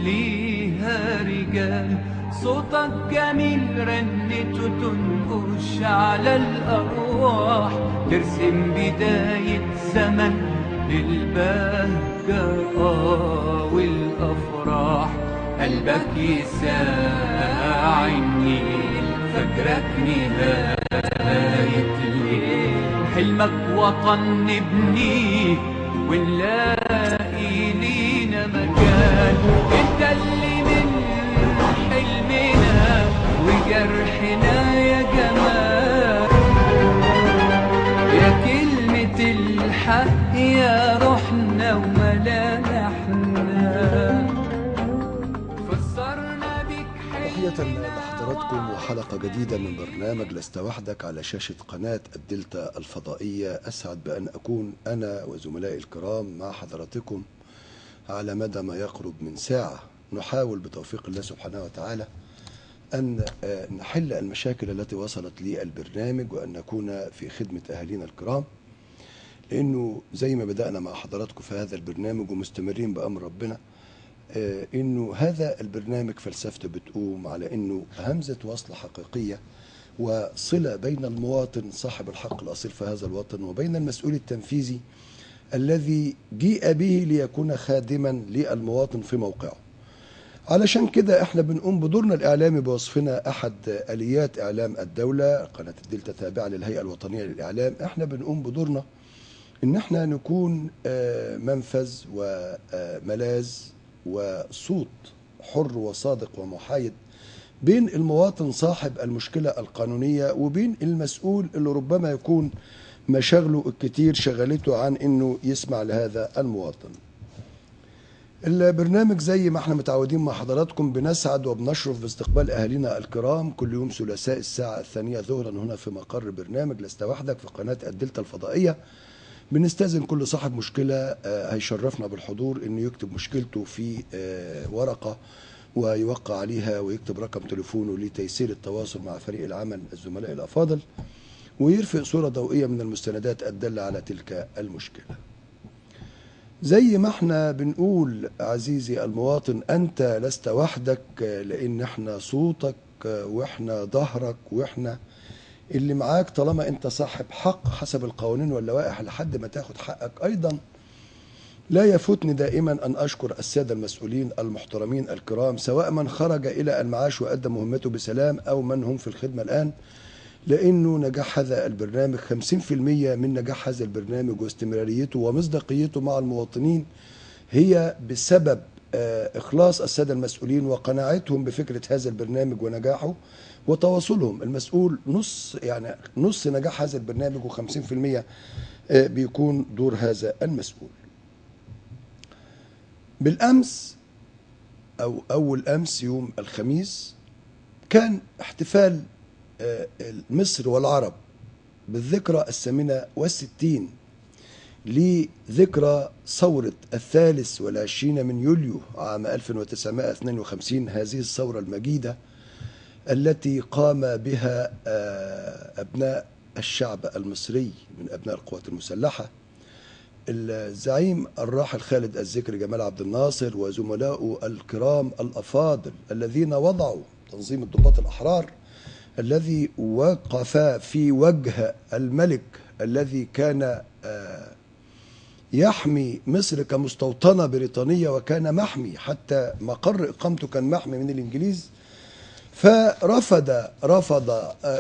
ليها رجال. صوتك جميل رنته تنقش على الأرواح، ترسم بداية زمن للبهجة والأفراح. قلبك يساع النيل، فجرك نهاية الليل، حلمك وطن نبنيه ونلاقي لينا مكان. انت اللي من حلمنا وجرحنا يا جمال، يا كلمة الحق يا روحنا وملامحنا، فسرنا بك تحية لحضراتكم وحلقة جديدة من برنامج لست وحدك على شاشة قناة الدلتا الفضائية. أسعد بأن أكون أنا وزملائي الكرام مع حضراتكم على مدى ما يقرب من ساعة، نحاول بتوفيق الله سبحانه وتعالى أن نحل المشاكل التي وصلت للبرنامج وأن نكون في خدمة أهالينا الكرام، لأنه زي ما بدأنا مع حضراتكم في هذا البرنامج ومستمرين بأمر ربنا، إنه هذا البرنامج فلسفته بتقوم على إنه همزة وصل حقيقية وصلة بين المواطن صاحب الحق الأصيل في هذا الوطن وبين المسؤول التنفيذي الذي جيء به ليكون خادما للمواطن في موقعه. علشان كده احنا بنقوم بدورنا الإعلامي بوصفنا أحد آليات إعلام الدولة، قناة الدلتا تابعة للهيئة الوطنية للإعلام. احنا بنقوم بدورنا إن احنا نكون منفذ وملاذ وصوت حر وصادق ومحايد بين المواطن صاحب المشكلة القانونية وبين المسؤول اللي ربما يكون مشاغله الكتير شغلته عن انه يسمع لهذا المواطن. البرنامج زي ما احنا متعودين مع حضراتكم بنسعد وبنشرف باستقبال اهالينا الكرام كل يوم ثلاثاء الساعة 2 ظهرا هنا في مقر برنامج لست وحدك في قناة الدلتا الفضائية. بنستأذن كل صاحب مشكلة هيشرفنا بالحضور انه يكتب مشكلته في ورقة ويوقع عليها ويكتب رقم تليفونه لتيسير التواصل مع فريق العمل الزملاء الأفاضل، ويرفق صورة ضوئية من المستندات الدالة على تلك المشكلة. زي ما احنا بنقول عزيزي المواطن، انت لست وحدك، لان احنا صوتك واحنا ظهرك واحنا اللي معاك طالما انت صاحب حق حسب القوانين واللوائح لحد ما تاخد حقك. ايضا لا يفوتني دائما ان اشكر السادة المسؤولين المحترمين الكرام، سواء من خرج الى المعاش وادى مهمته بسلام او من هم في الخدمة الان، لانه نجاح هذا البرنامج 50% من نجاح هذا البرنامج واستمراريته ومصداقيته مع المواطنين هي بسبب اخلاص السادة المسؤولين وقناعتهم بفكرة هذا البرنامج ونجاحه وتواصلهم. المسؤول نص، يعني نص نجاح هذا البرنامج و50% بيكون دور هذا المسؤول. بالأمس أو أول أمس يوم الخميس كان احتفال مصر والعرب بالذكرى 68 لذكرى ثورة 23 من يوليو عام 1952، هذه الثورة المجيدة التي قام بها أبناء الشعب المصري من أبناء القوات المسلحة، الزعيم الراحل خالد الذكر جمال عبد الناصر وزملائه الكرام الأفاضل الذين وضعوا تنظيم الضباط الأحرار الذي وقف في وجه الملك الذي كان يحمي مصر كمستوطنة بريطانية، وكان محمي حتى مقر إقامته كان محمي من الإنجليز. فرفض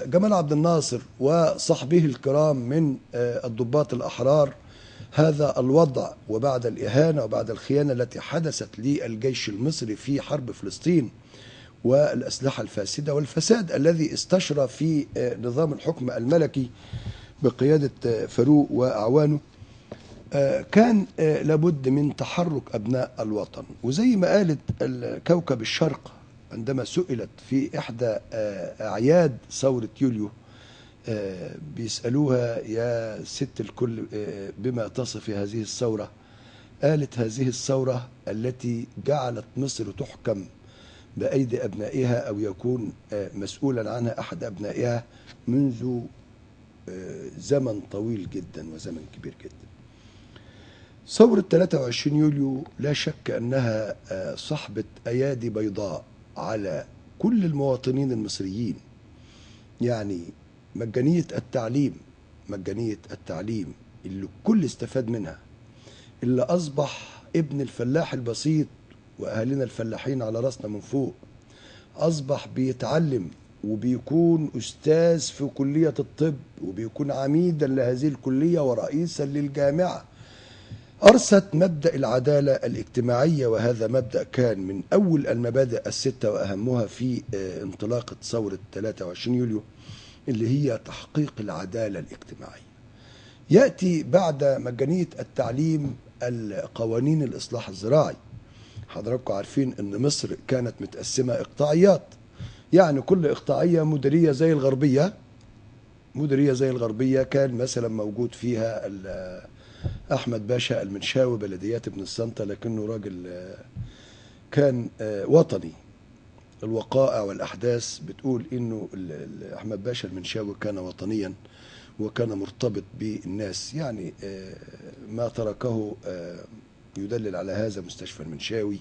جمال عبد الناصر وصحبه الكرام من الضباط الأحرار هذا الوضع، وبعد الإهانة وبعد الخيانة التي حدثت للجيش المصري في حرب فلسطين والأسلحة الفاسدة والفساد الذي استشرى في نظام الحكم الملكي بقيادة فاروق وأعوانه، كان لابد من تحرك أبناء الوطن. وزي ما قالت كوكب الشرق عندما سئلت في إحدى أعياد ثورة يوليو، بيسألوها يا ست الكل بما تصف هذه الثورة، قالت هذه الثورة التي جعلت مصر تحكم بأيدي أبنائها أو يكون مسؤولا عنها أحد أبنائها منذ زمن طويل جدا وزمن كبير جدا. ثورة 23 يوليو لا شك أنها صحبة أيادي بيضاء على كل المواطنين المصريين. يعني مجانية التعليم، مجانية التعليم اللي الكل استفاد منها، اللي أصبح ابن الفلاح البسيط وأهلنا الفلاحين على رأسنا من فوق أصبح بيتعلم وبيكون أستاذ في كلية الطب وبيكون عميدا لهذه الكلية ورئيسا للجامعة. أرست مبدأ العدالة الاجتماعية، وهذا مبدأ كان من أول المبادئ الستة وأهمها في انطلاقة ثورة 23 يوليو اللي هي تحقيق العدالة الاجتماعية. يأتي بعد مجانية التعليم القوانين الإصلاح الزراعي. حضراتكم عارفين أن مصر كانت متقسمة إقطاعيات، يعني كل إقطاعية مديرية زي الغربية، مديرية زي الغربية كان مثلا موجود فيها أحمد باشا المنشاوي بلديات ابن السنطة، لكنه راجل كان وطني. الوقائع والأحداث بتقول إنه أحمد باشا المنشاوي كان وطنيا وكان مرتبط بالناس، يعني ما تركه يدلل على هذا مستشفى المنشاوي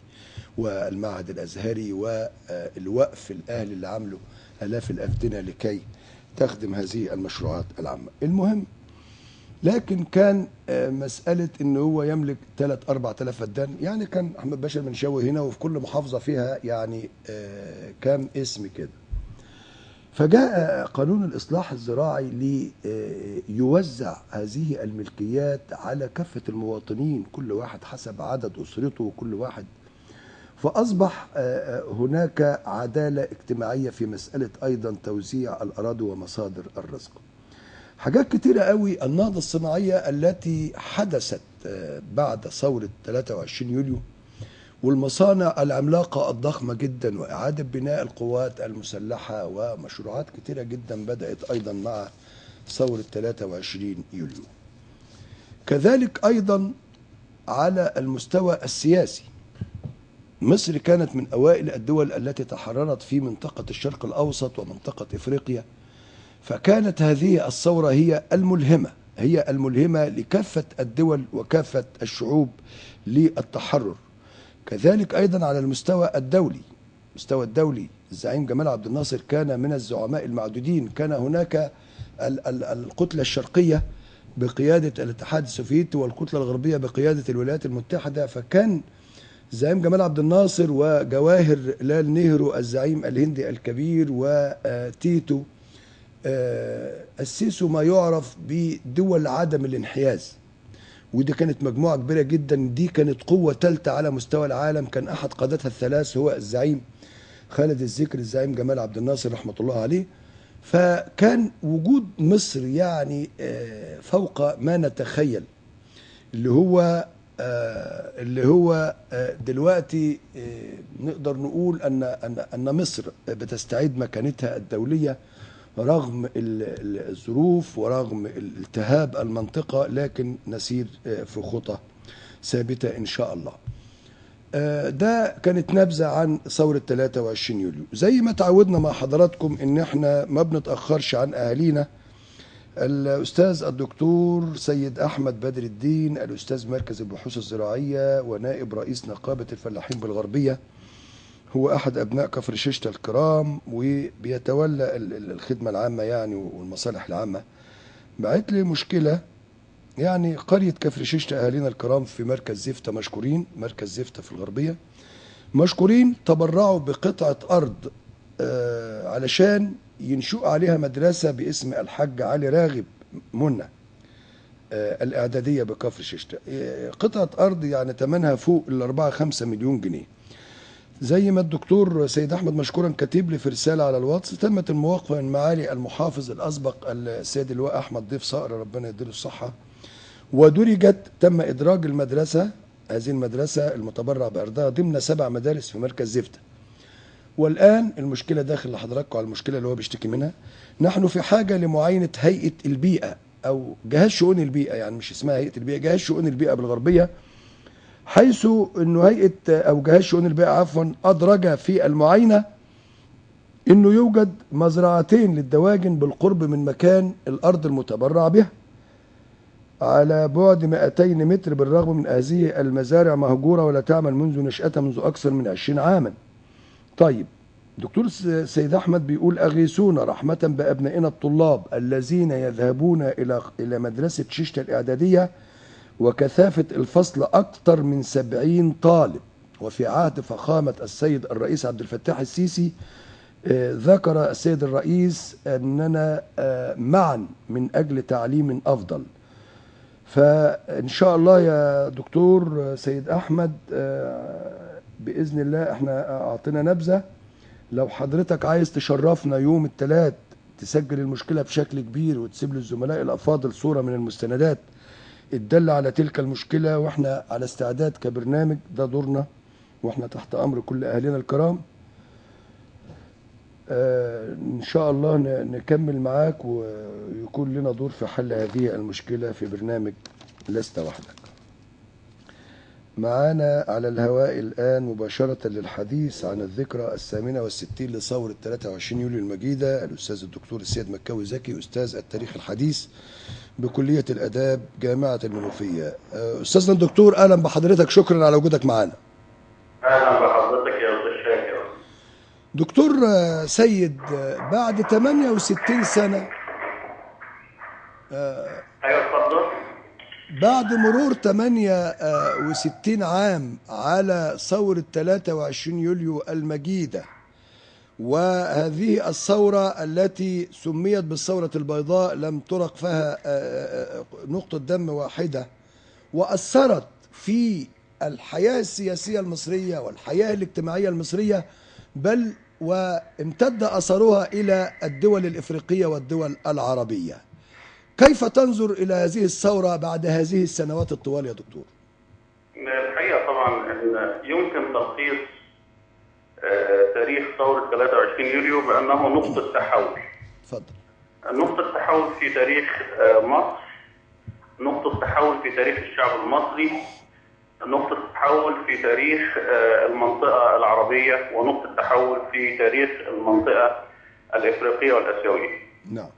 والمعهد الأزهري والوقف الأهلي اللي عمله آلاف الأفدنة لكي تخدم هذه المشروعات العامة. المهم لكن كان مسألة إن هو يملك 3-4 آلاف فدان، يعني كان أحمد باشا المنشاوي هنا وفي كل محافظة فيها يعني كام اسم كده. فجاء قانون الإصلاح الزراعي ليوزع هذه الملكيات على كافة المواطنين، كل واحد حسب عدد أسرته وكل واحد، فأصبح هناك عدالة اجتماعية في مسألة أيضا توزيع الأراضي ومصادر الرزق. حاجات كتيرة قوي. النهضة الصناعية التي حدثت بعد ثورة 23 يوليو والمصانع العملاقة الضخمة جدا وإعادة بناء القوات المسلحة ومشروعات كتيرة جدا بدأت أيضا مع ثورة 23 يوليو. كذلك أيضا على المستوى السياسي، مصر كانت من أوائل الدول التي تحررت في منطقة الشرق الأوسط ومنطقة إفريقيا، فكانت هذه الثورة هي الملهمة، هي الملهمة لكافة الدول وكافة الشعوب للتحرر. كذلك أيضا على المستوى الدولي، المستوى الدولي الزعيم جمال عبد الناصر كان من الزعماء المعدودين. كان هناك الكتلة الشرقية بقيادة الاتحاد السوفيتي والكتلة الغربية بقيادة الولايات المتحدة، فكان الزعيم جمال عبد الناصر وجواهر لال نهرو الزعيم الهندي الكبير وتيتو أسسوا ما يعرف بدول عدم الانحياز، ودي كانت مجموعة كبيرة جدا. دي كانت قوة ثالثة على مستوى العالم، كان أحد قادتها الثلاث هو الزعيم خالد الذكر الزعيم جمال عبد الناصر رحمة الله عليه. فكان وجود مصر يعني فوق ما نتخيل، اللي هو دلوقتي نقدر نقول أن أن أن مصر بتستعيد مكانتها الدولية رغم الظروف ورغم التهاب المنطقة، لكن نسير في خطى ثابتة إن شاء الله. ده كانت نبذة عن ثورة 23 يوليو. زي ما تعودنا مع حضراتكم إن احنا ما بنتأخرش عن أهالينا. الأستاذ الدكتور سيد أحمد بدر الدين، الأستاذ مركز البحوث الزراعية ونائب رئيس نقابة الفلاحين بالغربية، هو أحد أبناء كفر شيشة الكرام وبيتولى الخدمة العامة يعني والمصالح العامة. بعت لي مشكلة، يعني قرية كفر شيشة أهالينا الكرام في مركز زفتة مشكورين، مركز زفتة في الغربية مشكورين، تبرعوا بقطعة أرض علشان ينشئوا عليها مدرسة باسم الحاج علي راغب منى الإعدادية بكفر شيشة. قطعة أرض يعني ثمنها فوق 4-5 مليون جنيه. زي ما الدكتور سيد أحمد مشكورا كاتب لي في رسالة على الواتس، تمت الموافقة من معالي المحافظ الأسبق السيد اللواء أحمد ضيف صقر، ربنا يديله الصحة، ودرجت تم إدراج المدرسة، هذه المدرسة المتبرع بأرضها، ضمن 7 مدارس في مركز زفتة. والآن المشكلة داخل لحضراتكم على المشكلة اللي هو بيشتكي منها. نحن في حاجة لمعاينة هيئة البيئة أو جهاز شؤون البيئة، يعني مش اسمها هيئة البيئة، جهاز شؤون البيئة بالغربية، حيث أنه هيئة أو جهاز شؤون البيئة عفوا أدرج في المعاينة أنه يوجد مزرعتين للدواجن بالقرب من مكان الأرض المتبرع بها. على بعد 200 متر، بالرغم من هذه المزارع مهجورة ولا تعمل منذ نشأتها منذ أكثر من 20 عاما. طيب دكتور سيد أحمد بيقول أغيثونا رحمة بأبنائنا الطلاب الذين يذهبون إلى مدرسة شيشتا الإعدادية وكثافة الفصل أكثر من 70 طالب. وفي عهد فخامة السيد الرئيس عبد الفتاح السيسي ذكر السيد الرئيس أننا معا من أجل تعليم أفضل. فإن شاء الله يا دكتور سيد أحمد بإذن الله احنا أعطينا نبذة. لو حضرتك عايز تشرفنا يوم الثلاث تسجل المشكلة بشكل كبير وتسيب للزملاء الأفاضل صورة من المستندات الدالة على تلك المشكلة، واحنا على استعداد كبرنامج، ده دورنا واحنا تحت أمر كل أهلنا الكرام. إن شاء الله نكمل معاك ويكون لنا دور في حل هذه المشكلة في برنامج لست وحدك. معانا على الهواء الآن مباشرة للحديث عن الذكرى 68 لثورة 23 يوليو المجيدة الأستاذ الدكتور السيد مكاوي زكي، أستاذ التاريخ الحديث بكلية الآداب جامعة المنوفية. أستاذنا الدكتور أهلا بحضرتك، شكرا على وجودك معانا. أهلا بحضرتك يا أستاذ شاكر. دكتور سيد، بعد 68 سنة، أيوة اتفضل، بعد مرور 68 عام على ثورة 23 يوليو المجيدة، وهذه الثورة التي سميت بالثورة البيضاء لم ترق فيها نقطة دم واحدة، وأثرت في الحياة السياسية المصرية والحياة الاجتماعية المصرية، بل وامتد أثرها إلى الدول الإفريقية والدول العربية. كيف تنظر إلى هذه الثورة بعد هذه السنوات الطوال يا دكتور؟ الحقيقة طبعا يمكن تلخيص تاريخ ثورة 23 يوليو بأنه نقطة تحول. اتفضل. نقطة تحول في تاريخ مصر، نقطة تحول في تاريخ الشعب المصري، نقطة تحول في تاريخ المنطقة العربية، ونقطة تحول في تاريخ المنطقة الإفريقية والآسيوية. نعم.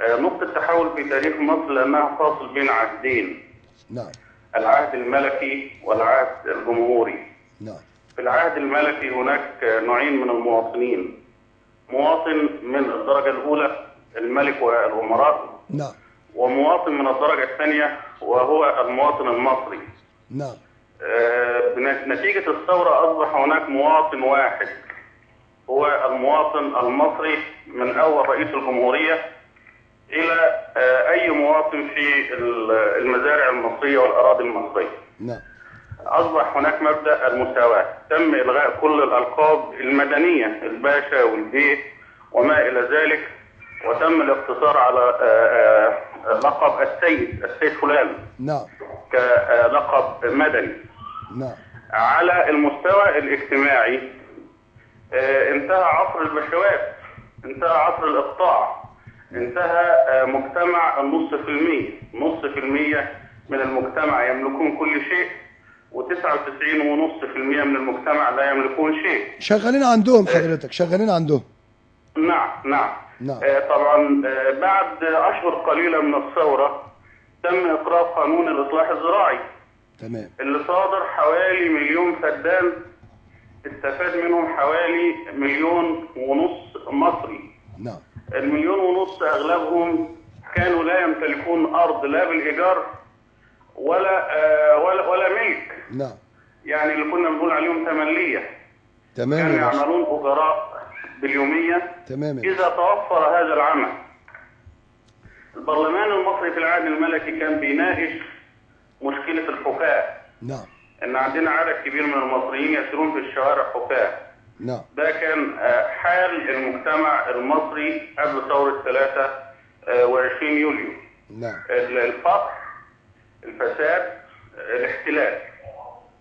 نقطة تحول في تاريخ مصر لأنها فاصل بين عهدين. نعم. العهد الملكي والعهد الجمهوري. نعم. في العهد الملكي هناك نوعين من المواطنين، مواطن من الدرجة الأولى الملك والأمراء. نعم. ومواطن من الدرجة الثانية وهو المواطن المصري. نعم. نتيجة الثورة أصبح هناك مواطن واحد هو المواطن المصري، من أول رئيس الجمهورية إلى أي مواطن في المزارع المصرية والأراضي المصرية. نعم. أصبح هناك مبدأ المساواة، تم إلغاء كل الألقاب المدنية، الباشا والبيه وما إلى ذلك، وتم الاقتصار على لقب السيد، السيد فلان. نعم. كلقب مدني. نعم. على المستوى الاجتماعي انتهى عصر البشوات، انتهى عصر الإقطاع، انتهى مجتمع النص في المية، نص في المية من المجتمع يملكون كل شيء، و99.5% من المجتمع لا يملكون شيء. شغالين عندهم حضرتك، شغالين عندهم. نعم نعم. نعم. طبعا بعد أشهر قليلة من الثورة تم إقرار قانون الإصلاح الزراعي. تمام. اللي صادر حوالي 1,000,000 فدان، استفاد منهم حوالي 1.5 مليون مصري. نعم. 1.5 مليون أغلبهم كانوا لا يمتلكون أرض، لا بالإيجار ولا ملك. نعم. يعني اللي كنا بنقول عليهم تملية. تمام. كانوا يعملون أجراء باليومية. تمام. إذا توفر هذا العمل. البرلمان المصري في العهد الملكي كان بيناقش مشكلة الحفاة. نعم. إن عندنا عدد كبير من المصريين يسيرون في الشوارع حفاة. نعم. ده كان حال المجتمع المصري قبل ثورة 23 يوليو. نعم. الفقر، الفساد، الاحتلال.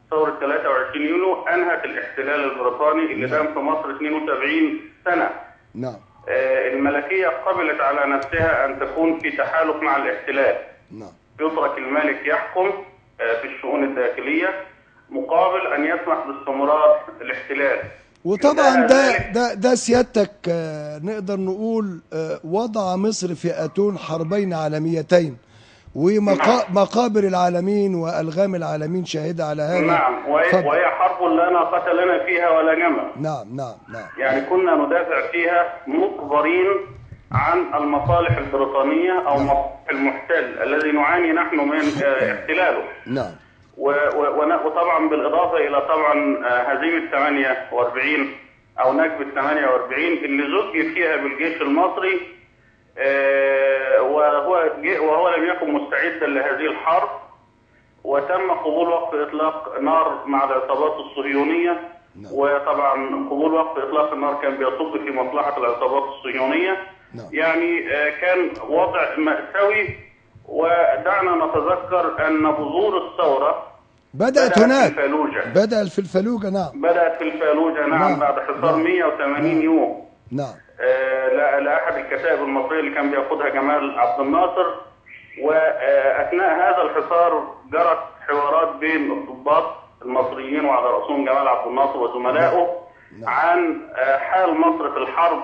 ثورة 23 يوليو أنهت الاحتلال البريطاني اللي دام في مصر 72 سنة. نعم. الملكية قبلت على نفسها أن تكون في تحالف مع الاحتلال. نعم. يترك الملك يحكم في الشؤون الداخلية مقابل أن يسمح باستمرار الاحتلال. وطبعا ده سيادتك نقدر نقول وضع مصر في أتون حربين عالميتين، ومقابر العالمين والغام العالمين شاهده على هذا. نعم، وهي حرب لا ناقة لنا فيها ولا جمل. نعم نعم نعم. يعني كنا ندافع فيها مقبرين عن المصالح البريطانية أو مصالح المحتل الذي نعاني نحن من احتلاله. نعم. وطبعا بالإضافة إلى طبعا هزيمة 48 أو نكبة 48 اللي زج فيها بالجيش المصري، وهو لم يكن مستعدا لهذه الحرب، وتم قبول وقف إطلاق نار مع العصابات الصهيونية. نعم. وطبعا قبول وقف إطلاق النار كان بيصب في مصلحة العصابات الصهيونية. نعم. يعني كان وضع مأساوي. ودعنا نتذكر أن بذور الثورة بدأت هناك، بدأت في الفلوجة. نعم، بدأت في الفلوجة. نعم. نعم، بعد حصار 180 يوم. نعم. لأحد الكتائب المصرية اللي كان بيقودها جمال عبد الناصر. وأثناء هذا الحصار جرت حوارات بين الضباط المصريين وعلى رأسهم جمال عبد الناصر وزملائه. نعم. عن حال مصر في الحرب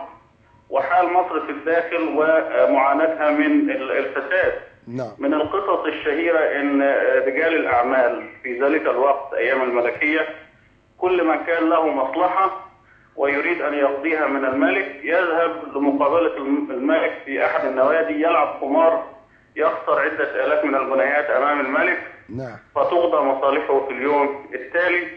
وحال مصر في الداخل ومعاناتها من الفساد. نعم. من القصص الشهيرة أن رجال الأعمال في ذلك الوقت أيام الملكية كل من كان له مصلحة ويريد أن يقضيها من الملك يذهب لمقابلة الملك في أحد النوادي، يلعب قمار، يخسر عدة آلاف من الجنيهات أمام الملك. نعم. فتقضى مصالحه في اليوم التالي.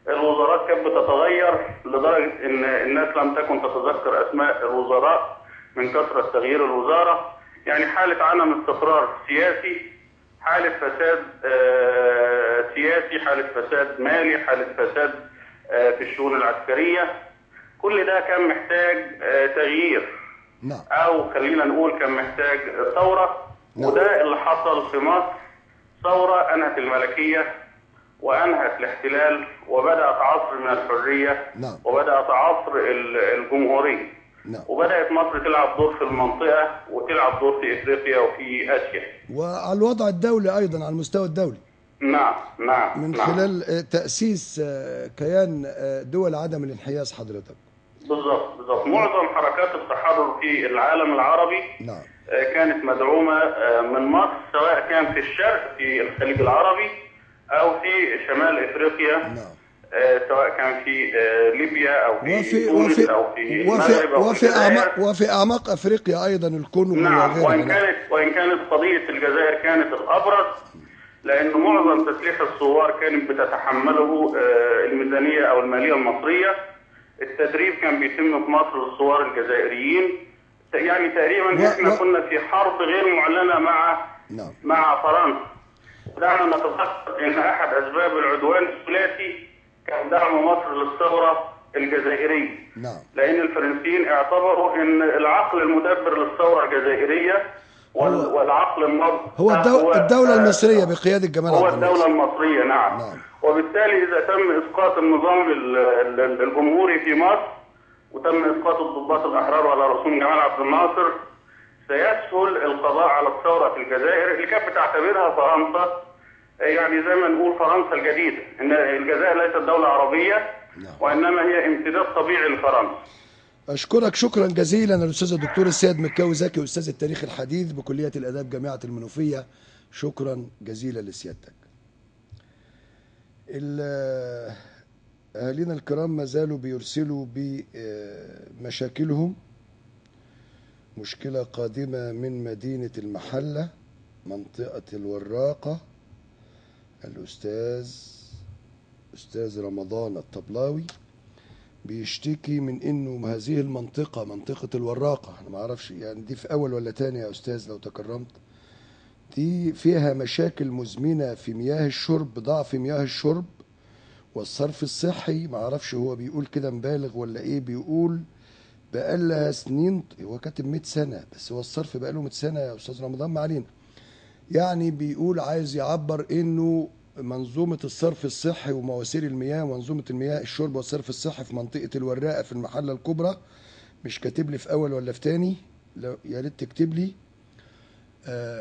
الوزارات كانت بتتغير لدرجة أن الناس لم تكن تتذكر أسماء الوزراء من كثرة تغيير الوزارة. يعني حالة عدم استقرار سياسي، حالة فساد سياسي، حالة فساد مالي، حالة فساد في الشؤون العسكرية. كل ده كان محتاج تغيير. نعم. أو خلينا نقول كان محتاج ثورة. نعم. وده اللي حصل في مصر، ثورة أنهت الملكية وأنهت الاحتلال وبدأت عصر من الحرية. نعم. وبدأت عصر الجمهورية. نعم. وبدأت مصر تلعب دور في المنطقة وتلعب دور في إفريقيا وفي آسيا وعلى الوضع الدولي أيضا، على المستوى الدولي. نعم نعم. من نعم. خلال تأسيس كيان دول عدم الانحياز حضرتك. بالضبط بالضبط. معظم حركات التحرر في العالم العربي. نعم. كانت مدعومة من مصر، سواء كان في الشرق في الخليج العربي أو في شمال إفريقيا. نعم. سواء كان في ليبيا أو في تونس أو في المغرب أو وفي أعماق أفريقيا أيضا، الكونغو. نعم. وغيرها. وإن كانت قضية الجزائر كانت الأبرز، لأن معظم تسليح الثوار كانت بتتحمله الميزانية أو المالية المصرية. التدريب كان بيتم في مصر للثوار الجزائريين. يعني تقريبا احنا كنا في حرب غير معلنة مع نعم. مع فرنسا. دعنا نتذكر ان احد اسباب العدوان الثلاثي كان دعم مصر للثورة الجزائرية. نعم. لان الفرنسيين اعتبروا ان العقل المدبر للثورة الجزائرية والعقل النبض هو الدولة المصرية بقيادة جمال عبد الناصر. هو الدولة المصرية. نعم. نعم. وبالتالي إذا تم إسقاط النظام الجمهوري في مصر وتم إسقاط الضباط الأحرار وعلى رأسهم جمال عبد الناصر، سيسهل القضاء على الثورة في الجزائر اللي كانت بتعتبرها فرنسا، يعني زي ما نقول فرنسا الجديدة، إن الجزائر ليست دولة عربية. نعم. وإنما هي امتداد طبيعي لفرنسا. أشكرك شكرا جزيلا الأستاذ الدكتور السيد مكاوي زكي، أستاذ التاريخ الحديث بكلية الآداب جامعة المنوفية. شكرا جزيلا لسيادتك. أهالينا الكرام ما زالوا بيرسلوا بمشاكلهم. مشكلة قادمة من مدينة المحلة، منطقة الوراقة، الأستاذ رمضان الطبلاوي بيشتكي من انه هذه المنطقة، منطقة الوراقة، انا ما اعرفش يعني دي في اول ولا تاني يا استاذ لو تكرمت، دي فيها مشاكل مزمنة في مياه الشرب، ضعف مياه الشرب والصرف الصحي. ما اعرفش هو بيقول كده مبالغ ولا ايه، بيقول بقالها سنين، هو كاتب 100 سنة بس هو الصرف بقاله 100 سنة يا استاذ رمضان، ما علينا. يعني بيقول عايز يعبر انه منظومة الصرف الصحي ومواسير المياه ومنظومة المياه الشرب والصرف الصحي في منطقة الوراقة في المحلة الكبرى. مش كاتب لي في أول ولا في تاني، يا ريت تكتب لي.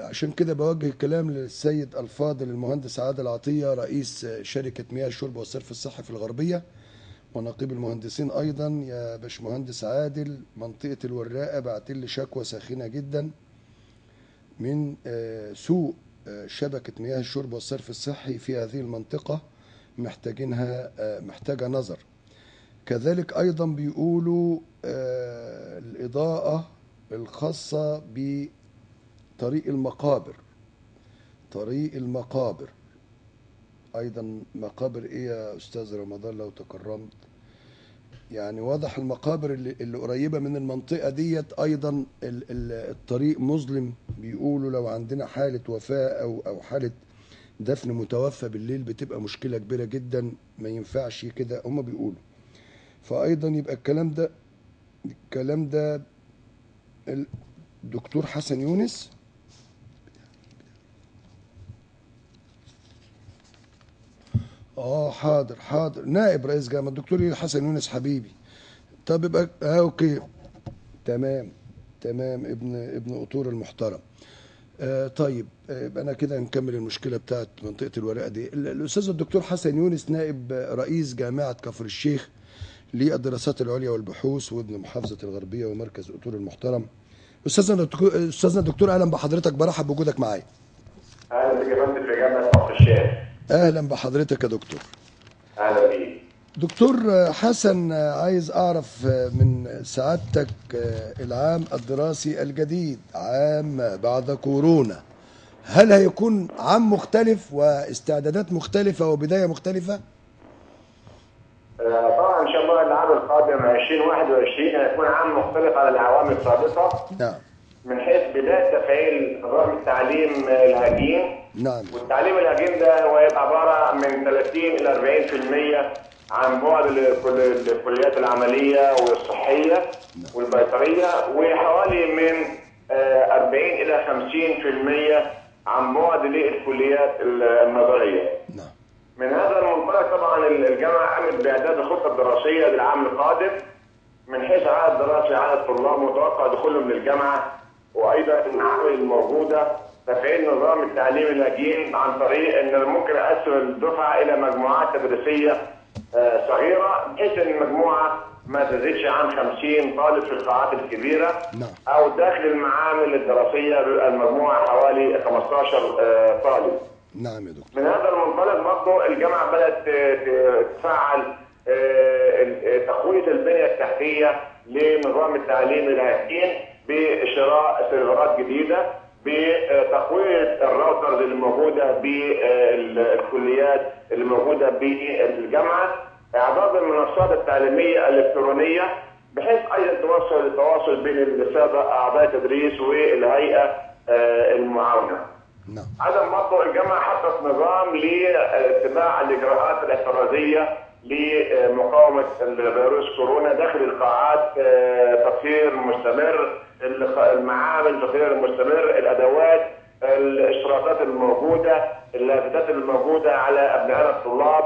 عشان كده بوجه الكلام للسيد الفاضل المهندس عادل عطية، رئيس شركة مياه الشرب والصرف الصحي في الغربية ونقيب المهندسين أيضا. يا باشمهندس عادل، منطقة الوراقة بعت لي شكوى ساخنة جدا من سوء شبكة مياه الشرب والصرف الصحي في هذه المنطقة محتاجينها، محتاجة نظر. كذلك أيضا بيقولوا الإضاءة الخاصة بطريق المقابر، طريق المقابر أيضا. مقابر إيه يا أستاذ رمضان لو تكرمت؟ يعني واضح المقابر اللي قريبة من المنطقة ديت أيضا الطريق مظلم. بيقولوا لو عندنا حالة وفاة أو حالة دفن متوفى بالليل بتبقى مشكلة كبيرة جدا، ما ينفعش كده هما بيقولوا. فأيضا يبقى الكلام ده الدكتور حسن يونس. حاضر حاضر، نائب رئيس جامعة الدكتور حسن يونس حبيبي. طب يبقى okay تمام تمام، ابن قطور المحترم. طيب يبقى انا كده نكمل المشكلة بتاعت منطقة الورقة دي. الاستاذ الدكتور حسن يونس نائب رئيس جامعه كفر الشيخ للدراسات العليا والبحوث وابن محافظة الغربية ومركز قطور المحترم. استاذنا الدكتور اهلا بحضرتك، برحب بوجودك معايا. اهلا بك يا فندم في جامعه كفر الشيخ. اهلا بحضرتك يا دكتور. اهلا بيك دكتور حسن. عايز اعرف من سعادتك العام الدراسي الجديد، عام بعد كورونا، هل هيكون عام مختلف واستعدادات مختلفة وبداية مختلفة؟ طبعا ان شاء الله العام القادم 2021 هيكون عام مختلف عن الاعوام السابقة. نعم. من حيث بداية تفعيل نظام التعليم الهجين. نعم. والتعليم الهجين ده هو هيبقى عبارة من 30 الى 40% عن بعد الكليات العملية والصحية. نعم. والبيطريه، وحوالي من 40 الى 50% عن بعد للكليات النظرية. نعم. من هذا المنطلق طبعا الجامعة قامت باعداد الخطة الدراسية للعام القادم، من حيث عدد دراسي، عدد طلاب متوقع دخولهم للجامعة، وايضا المعامل الموجودة، تفعيل نظام التعليم الهجين عن طريق ان ممكن اقسم الدفعة الى مجموعات تدريسيه صغيرة، بحيث ان المجموعة ما تزيدش عن 50 طالب في القاعات الكبيرة. نعم. او داخل المعامل الدراسية بيبقى المجموعة حوالي 15 طالب. نعم يا دكتور. من هذا المنطلق برضه الجامعة بدات تفعل تقوية البنية التحتية لنظام التعليم الهجين بشراء سيرفرات جديدة، بتقويه ال routers اللي موجودة بالكليات اللي موجودة بالجامعة، اعداد المنصات التعليمية الالكترونية بحيث ايضا توصل التواصل بين السادة اعضاء التدريس والهيئة المعاونه. نعم. ايضا برضه الجامعة حطت نظام لاتباع الاجراءات الاحترازية لمقاومة الفيروس كورونا داخل القاعات، تطهير مستمر، المعامل تطهير مستمر، الادوات، الاشتراطات الموجودة، اللافتات الموجودة على ابنائنا الطلاب،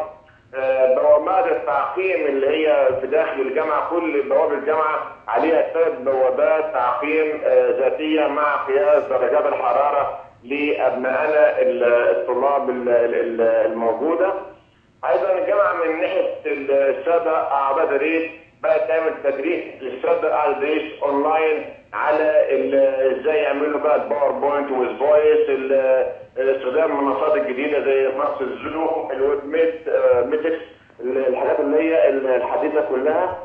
بوابات التعقيم اللي هي في داخل الجامعة، كل بوابه الجامعة عليها 3 بوابات تعقيم ذاتية مع قياس درجات الحرارة لابنائنا الطلاب الموجودة. ايضا الجامعة من ناحية السادة اعضاء تدريس بقت تعمل تدريس للسادة اعضاء تدريس اونلاين على ازاي يعملوا بقى ال PowerPoint وال voice، استخدام المنصات الجديدة زي منصة الزوم، ال Web Meet، ميتكس، الحاجات اللي هي الحديثة كلها.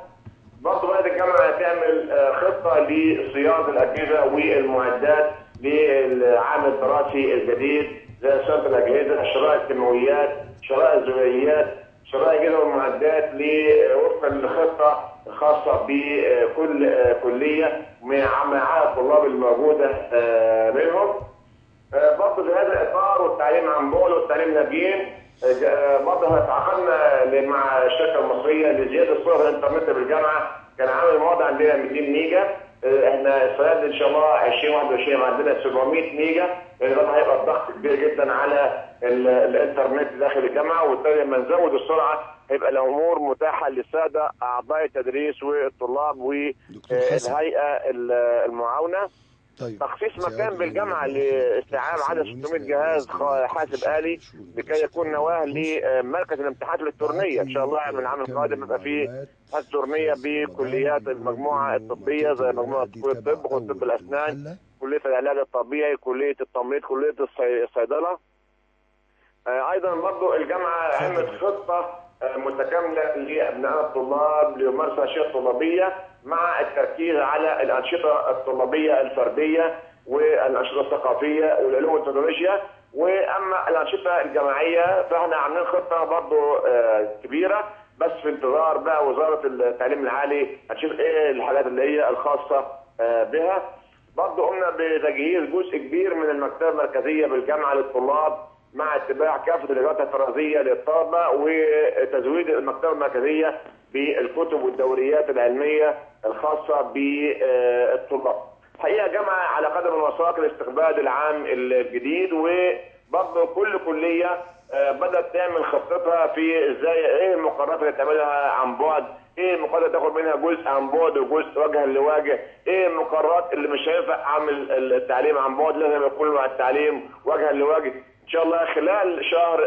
برضه بدات الجامعة تعمل خطه لصيانه الاجهزة والمعدات للعام الدراسي الجديد، زي صيانة الاجهزة، شراء الكيماويات، شراء الزجاجيات، شراء الاجهزة والمعدات وفقا للخطه الخاصة بكل كليه مع الطلاب الموجودة منهم. برضه في هذا الاطار والتعليم عن بعد والتعليم الهجين، برضه تعاقدنا مع الشركة المصرية لزيادة سرعة الانترنت بالجامعة. كان عامل الموضع عندنا 200 ميجا، احنا السنة دي ان شاء الله 2021 عندنا 700 ميجا، لان طبعا هيبقى الضغط كبير جدا على الانترنت داخل الجامعة، وبالتالي لما نزود السرعة هيبقى الامور متاحة للسادة اعضاء التدريس والطلاب والهيئة المعاونه. طيب. تخصيص مكان بالجامعة لاستيعاب عدد 600 جهاز حاسب آلي لكي يكون نواه لمركز الامتحانات الالكترونية. ان شاء الله من العام القادم يبقى فيه امتحانات الكترونية بكليات المجموعة الطبية زي مجموعة الطب وطب الاسنان كليه العلاج الطبيعي، كليه التمريض، كليه الصيدله. ايضا برضو الجامعة عملت خطه متكاملة لابناء الطلاب لممارسة الانشطة الطلابيه، مع التركيز على الانشطة الطلابيه الفردية والانشطه الثقافية والعلوم والتكنولوجيا. واما الانشطة الجماعية فاحنا عاملين خطه برضو كبيرة، بس في انتظار بقى وزارة التعليم العالي هتشوف ايه الحاجات اللي هي الخاصة بها. برضو قمنا بتجهيز جزء كبير من المكتبة المركزية بالجامعة للطلاب، مع اتباع كافة الاجراءات الاحترازية للطلبة، وتزويد المكتبة المركزية بالكتب والدوريات العلمية الخاصة بالطلاب. الحقيقة جامعه على قدم الوثاق لاستقبال العام الجديد، وبرضه كل كليه بدات تعمل خطتها في ازاي، ايه المقررات اللي تعملها عن بعد، ايه المقررات اللي تاخد منها جزء عن بعد وجزء وجها لوجه، ايه المقررات اللي مش هينفع اعمل التعليم عن بعد، لازم يكون مع التعليم وجها لوجه. ان شاء الله خلال شهر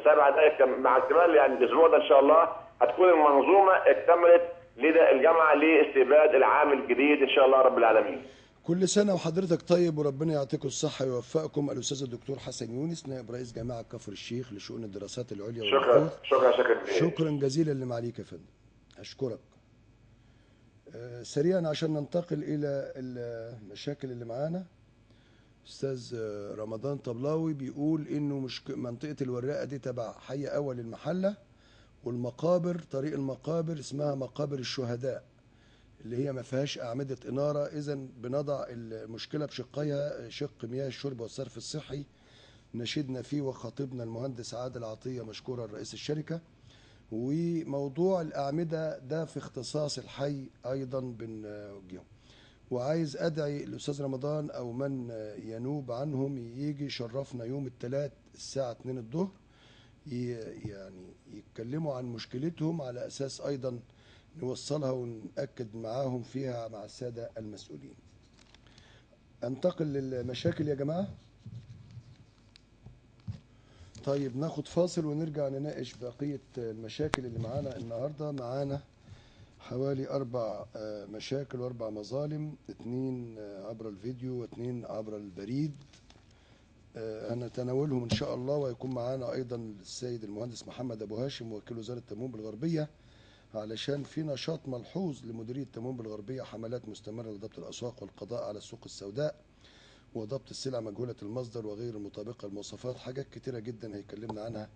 7 ده مع اكتمال يعني الاسبوع ده ان شاء الله هتكون المنظومة اكتملت لدى الجامعة لاستقبال العام الجديد ان شاء الله رب العالمين. كل سنة وحضرتك طيب، وربنا يعطيكم الصحة ويوفقكم. الاستاذ الدكتور حسن يونس، نائب رئيس جامعه كفر الشيخ لشؤون الدراسات العليا. شكرا شكرا شكرا شكرا جزيلا لمعاليك يا فندم، اشكرك. سريعا عشان ننتقل الى المشاكل اللي معانا. استاذ رمضان طبلاوي بيقول انه مش منطقة الوراقه دي تبع حي اول المحلة، والمقابر طريق المقابر اسمها مقابر الشهداء اللي هي ما فيهاش اعمدة انارة. اذا بنضع المشكلة بشقيها، شق مياه الشرب والصرف الصحي نشدنا فيه وخاطبنا المهندس عادل عطية مشكورا رئيس الشركة، وموضوع الاعمدة ده في اختصاص الحي ايضا بنوجهه. وعايز ادعي الاستاذ رمضان او من ينوب عنهم يجي يشرفنا يوم الثلاث الساعة 2 الظهر، يعني يتكلموا عن مشكلتهم على اساس ايضا نوصلها ونأكد معاهم فيها مع السادة المسؤولين. انتقل للمشاكل يا جماعة. طيب ناخد فاصل ونرجع نناقش بقية المشاكل اللي معانا النهارده. معانا حوالي 4 مشاكل و4 مظالم، 2 عبر الفيديو و2 عبر البريد، هنتناولهم إن شاء الله. ويكون معانا أيضا السيد المهندس محمد أبو هاشم وكيل وزارة التموين بالغربية، علشان في نشاط ملحوظ لمديرية التموين بالغربية، حملات مستمرة لضبط الأسواق والقضاء على السوق السوداء وضبط السلع مجهولة المصدر وغير المطابقة للمواصفات. حاجات كتيرة جدا هيكلمنا عنها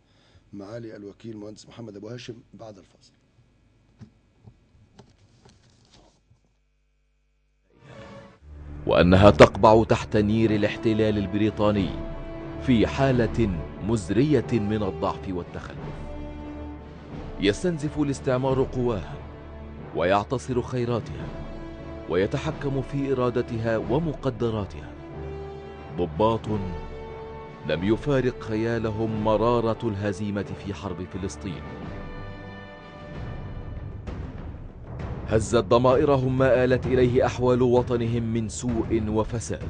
معالي الوكيل المهندس محمد أبو هاشم بعد الفاصل. وأنها تقبع تحت نير الاحتلال البريطاني في حالة مزرية من الضعف والتخلف. يستنزف الاستعمار قواها ويعتصر خيراتها ويتحكم في إرادتها ومقدراتها. ضباط لم يفارق خيالهم مرارة الهزيمة في حرب فلسطين. هزت ضمائرهم ما آلت إليه أحوال وطنهم من سوء وفساد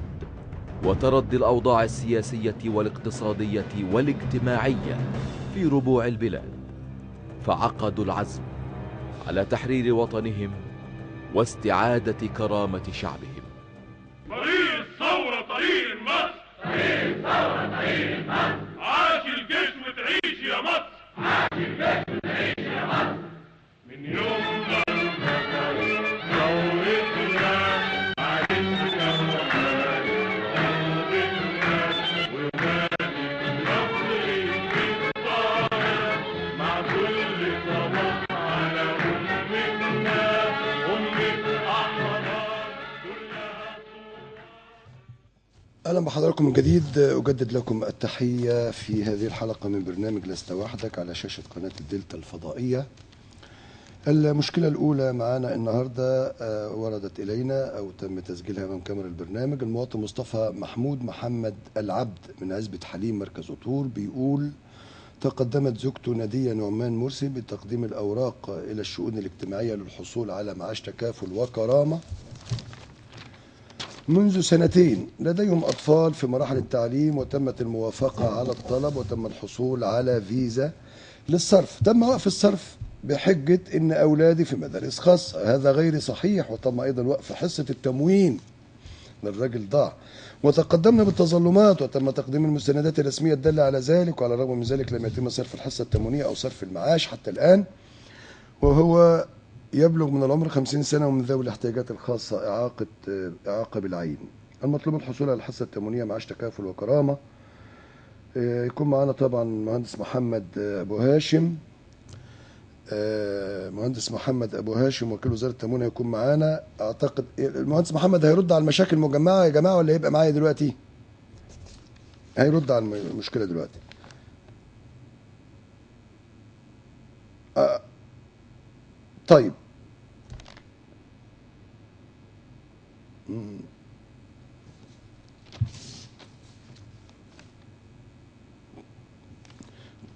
وتردي الأوضاع السياسية والاقتصادية والاجتماعية في ربوع البلاد، فعقدوا العزم على تحرير وطنهم واستعادة كرامة شعبهم. طريق الثورة طريق مصر، طريق الثورة طريق مصر، عاش الجيش وتعيش يا مصر، عاش الجيش وتعيش يا مصر. من يوم ما ثورتنا عرفنا مع كل صباح على أمتنا، أمة أحرار كلها. أهلا بحضراتكم من جديد. أجدد لكم التحية في هذه الحلقة من برنامج لست وحدك على شاشة قناة الدلتا الفضائية. المشكلة الأولى معانا النهاردة وردت إلينا أو تم تسجيلها من كاميرا البرنامج. المواطن مصطفى محمود محمد العبد من عزبة حليم مركز أطور بيقول: تقدمت زوجته نادية نعمان مرسي بتقديم الأوراق إلى الشؤون الاجتماعية للحصول على معاش تكافل وكرامة منذ سنتين، لديهم أطفال في مراحل التعليم، وتمت الموافقة على الطلب وتم الحصول على فيزا للصرف. تم وقف الصرف بحجة إن أولادي في مدارس خاصة، هذا غير صحيح. وتم أيضا وقف حصة التموين الراجل ضاع. وتقدمنا بالتظلمات وتم تقديم المستندات الرسمية الدالة على ذلك، وعلى الرغم من ذلك لم يتم صرف الحصة التموينية أو صرف المعاش حتى الآن، وهو يبلغ من العمر 50 سنة ومن ذوي الاحتياجات الخاصة، إعاقة بالعين. المطلوب الحصول على الحصة التموينية معاش تكافل وكرامة. يكون معنا طبعا مهندس محمد أبو هاشم، مهندس محمد أبو هاشم وكيل وزارة التموين هيكون معانا. أعتقد المهندس محمد هيرد على المشاكل المجمعة يا جماعة، ولا هيبقى معايا دلوقتي؟ هيرد على المشكلة دلوقتي. طيب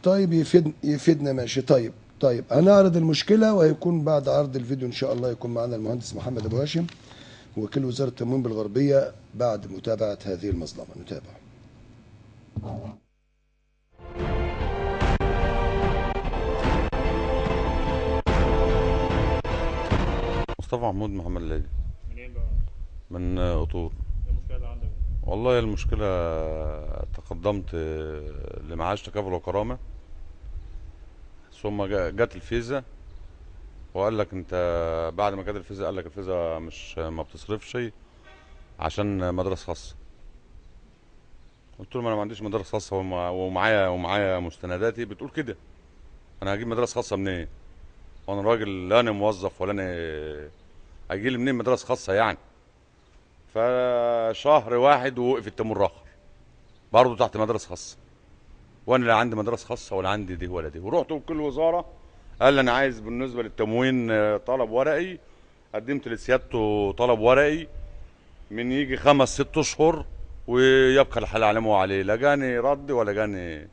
طيب يفيدنا ماشي. طيب هنعرض المشكلة، وهيكون بعد عرض الفيديو إن شاء الله يكون معنا المهندس محمد أبو هاشم وكيل وزارة التموين بالغربية بعد متابعة هذه المظلمة. نتابع. مصطفى محمود محمد ليلي. منين بقى؟ من قطور. ايه المشكلة اللي عندك؟ والله المشكلة تقدمت لمعاش تكافل وكرامة، ثم جت الفيزا وقال لك انت بعد ما جت الفيزا قال لك الفيزا مش ما بتصرفش عشان مدرسة خاصة. قلت له ما انا ما عنديش مدرسة خاصة ومعايا مستنداتي بتقول كده. انا هجيب مدرسة خاصة منين؟ وانا راجل لا انا موظف ولا انا هيجي لي منين مدرسة خاصة يعني؟ فشهر واحد ووقف التموين الاخر برضه تحت مدرسة خاصة، وانا لا عندي مدرسة خاصة ولا عندي دي ولا دي. ورحت لكل وزارة قال لي انا عايز بالنسبة للتموين طلب ورقي. قدمت لسيادته طلب ورقي من يجي 5 6 اشهر ويبقى الحال على ما هو عليه، لا جاني رد ولا جاني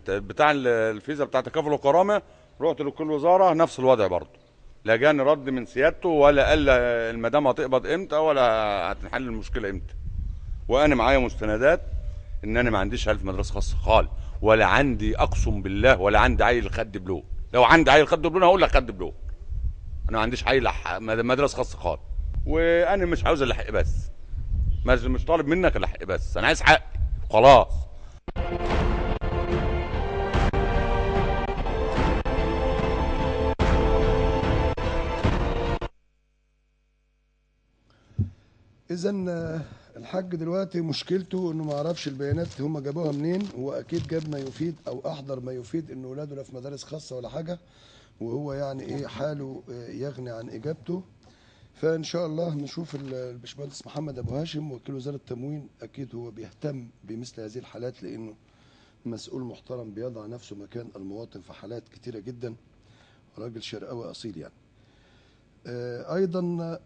بتاع الفيزا بتاع تكافل وكرامة. رحت لكل وزارة نفس الوضع برضه، لا جاني رد من سيادته ولا قال المدام هتقبض امتى ولا هتنحل المشكلة امتى. وانا معايا مستندات ان انا ما عنديش عيل في مدرسه خاصة خالص، ولا عندي اقسم بالله ولا عندي عيل خد دبلوم. لو عندي عيل خد دبلوم هقول لك خد دبلوم. انا ما عنديش عيل مدرسه خاصة خالص، وانا مش عاوز الا حق بس، مش طالب منك الا حق بس، انا عايز حقي خلاص. اذا الحاج دلوقتي مشكلته انه ما عرفش البيانات هم جابوها منين. هو اكيد جاب ما يفيد او احضر ما يفيد ان ولاده لا في مدارس خاصة ولا حاجة، وهو يعني ايه حاله يغني عن اجابته. فان شاء الله نشوف الباشمهندس محمد ابو هاشم وكيل وزارة التموين، اكيد هو بيهتم بمثل هذه الحالات لانه مسؤول محترم بيضع نفسه مكان المواطن في حالات كتيرة جدا، راجل شرقاوي اصيل يعني. ايضا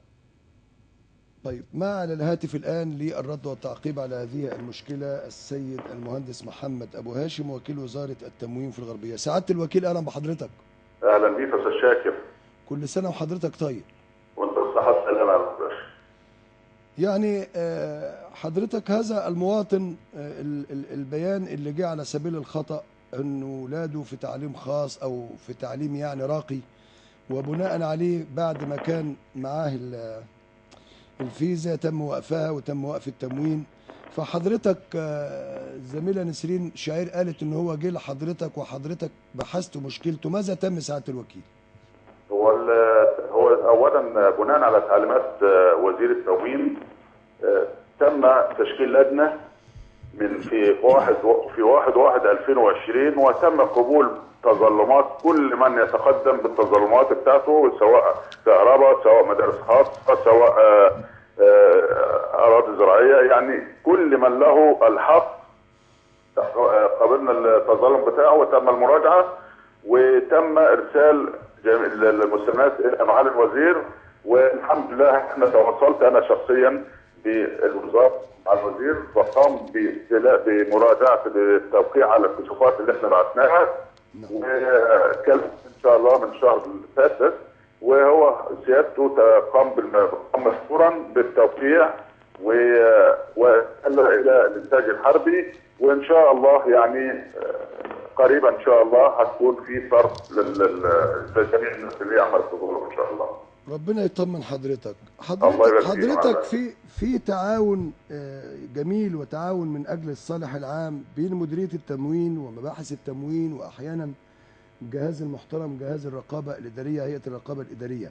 طيب ما على الهاتف الآن للرد والتعقيب على هذه المشكلة السيد المهندس محمد أبو هاشم وكيل وزارة التموين في الغربية. سعادة الوكيل أهلا بحضرتك. أهلا بيك يا أستاذ شاكر. كل سنة وحضرتك طيب. وأنت بالصحة والسلامة يا باشا. يعني حضرتك هذا المواطن البيان اللي جه على سبيل الخطأ أنه ولاده في تعليم خاص أو في تعليم يعني راقي، وبناء عليه بعد ما كان معاه الفيزا تم وقفها وتم وقف التموين. فحضرتك الزميلة نسرين شعير قالت ان هو جه لحضرتك وحضرتك بحثت مشكلته، ماذا تم سعادة الوكيل؟ هو اولا بناء على تعليمات وزير التموين تم تشكيل لجنة من في 1/1/2020 وتم قبول تظلمات كل من يتقدم بالتظلمات بتاعته، سواء كهرباء سواء مدارس خاصة سواء اراضي زراعية، يعني كل من له الحق قبلنا التظلم بتاعه وتم المراجعة وتم ارسال المستندات الى معالي الوزير. والحمد لله احنا تواصلت انا شخصيا بالوزارة مع الوزير وقام بمراجعه التوقيع على الكشوفات اللي احنا بعثناها، وكلف ان شاء الله من شهر اللي فات بس، وهو سيادته قام مشكورا بالتوقيع وقال الى الانتاج الحربي، وان شاء الله يعني قريبا ان شاء الله هتكون في صرف لجميع الناس اللي عملت تظلم ان شاء الله. ربنا يطمن حضرتك. حضرتك في تعاون جميل وتعاون من اجل الصالح العام بين مديرية التموين ومباحث التموين، واحيانا الجهاز المحترم جهاز الرقابة الادارية، هيئة الرقابة الادارية.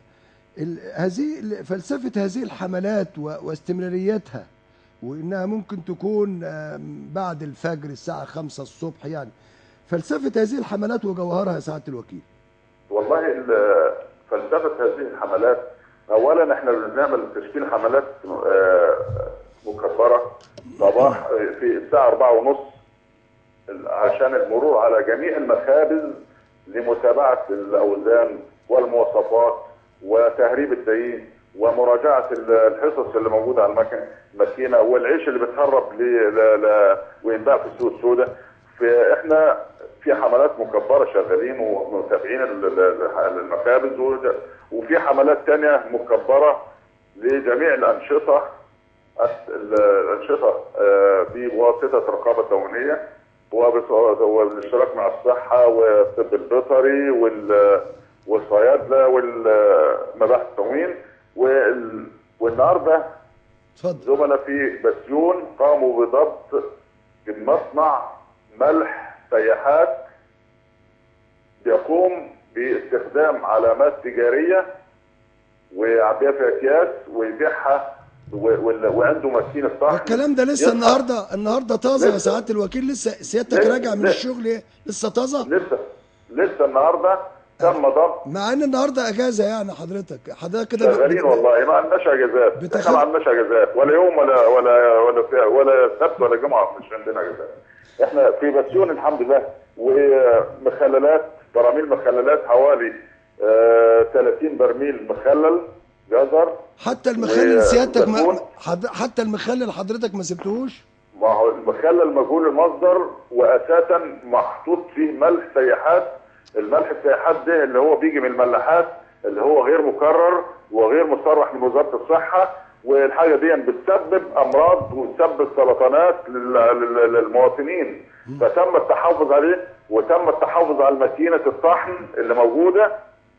هذه فلسفة هذه الحملات واستمراريتها، وانها ممكن تكون بعد الفجر الساعة 5 الصبح، يعني فلسفة هذه الحملات وجوهرها يا سعادة الوكيل. والله فلسفة هذه الحملات، اولا احنا بنعمل تشكيل حملات مكبره صباح في الساعة 4:30 عشان المرور على جميع المخابز لمتابعة الاوزان والمواصفات وتهريب الدقيق ومراجعة الحصص اللي موجودة على الماكينة والعيش اللي بيتهرب وينباع في السوق السوداء. فاحنا في حملات مكبره شغالين ومتابعين المخابز، وفي حملات ثانية مكبره لجميع الانشطة بواسطة الرقابة التموينيه وبالاشتراك مع الصحة والطب البيطري والصيادله والمباحث التموين. والنهارده زملاء في بسيون قاموا بضبط مصنع ملح سياحات بيقوم باستخدام علامات تجارية ويعبيها في اكياس ويبيعها، وعنده ماكينة طحن. الكلام ده لسه النهارده طازة يا سعادة الوكيل، لسه سيادتك راجع من الشغل لسه طازة؟ لسه النهارده تم ضبط، مع ان النهارده اجازه. يعني حضرتك كده شغالين والله، ما عندناش اجازات، احنا ما عندناش اجازات ولا يوم ولا ولا ولا ولا سبت ولا جمعه، مش عندنا اجازات. احنا في بسيون الحمد لله، ومخللات، براميل مخللات حوالي 30 برميل مخلل جزر. حتى المخلل سيادتك حتى المخلل حضرتك ما سبتهوش؟ ما هو المخلل مجهول المصدر، واساسا محطوط فيه ملح سياحات. الملح السياحات ده اللي هو بيجي من الملاحات، اللي هو غير مكرر وغير مصرح من وزارة الصحة، والحاجة دي بتسبب امراض وتسبب سرطانات للمواطنين. فتم التحفظ عليه، وتم التحفظ على ماكينة الطحن اللي موجودة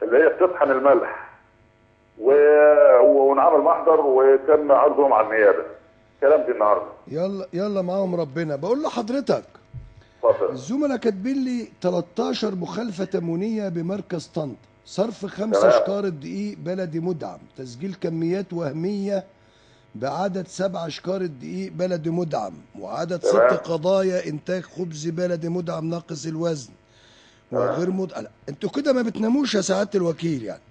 اللي هي بتطحن الملح، ونعمل محضر وتم عرضهم على النيابة. الكلام ده النهارده. يلا يلا معاهم ربنا. بقول لحضرتك الزملاء كاتبين لي 13 مخالفة تموينيه بمركز طنطا، صرف 5 شكارة دقيق بلدي مدعم، تسجيل كميات وهمية بعدد 7 شكارة دقيق بلدي مدعم، وعدد 6 قضايا انتاج خبز بلدي مدعم ناقص الوزن وغير مدعم. انتوا كده ما بتناموش يا سعادة الوكيل يعني.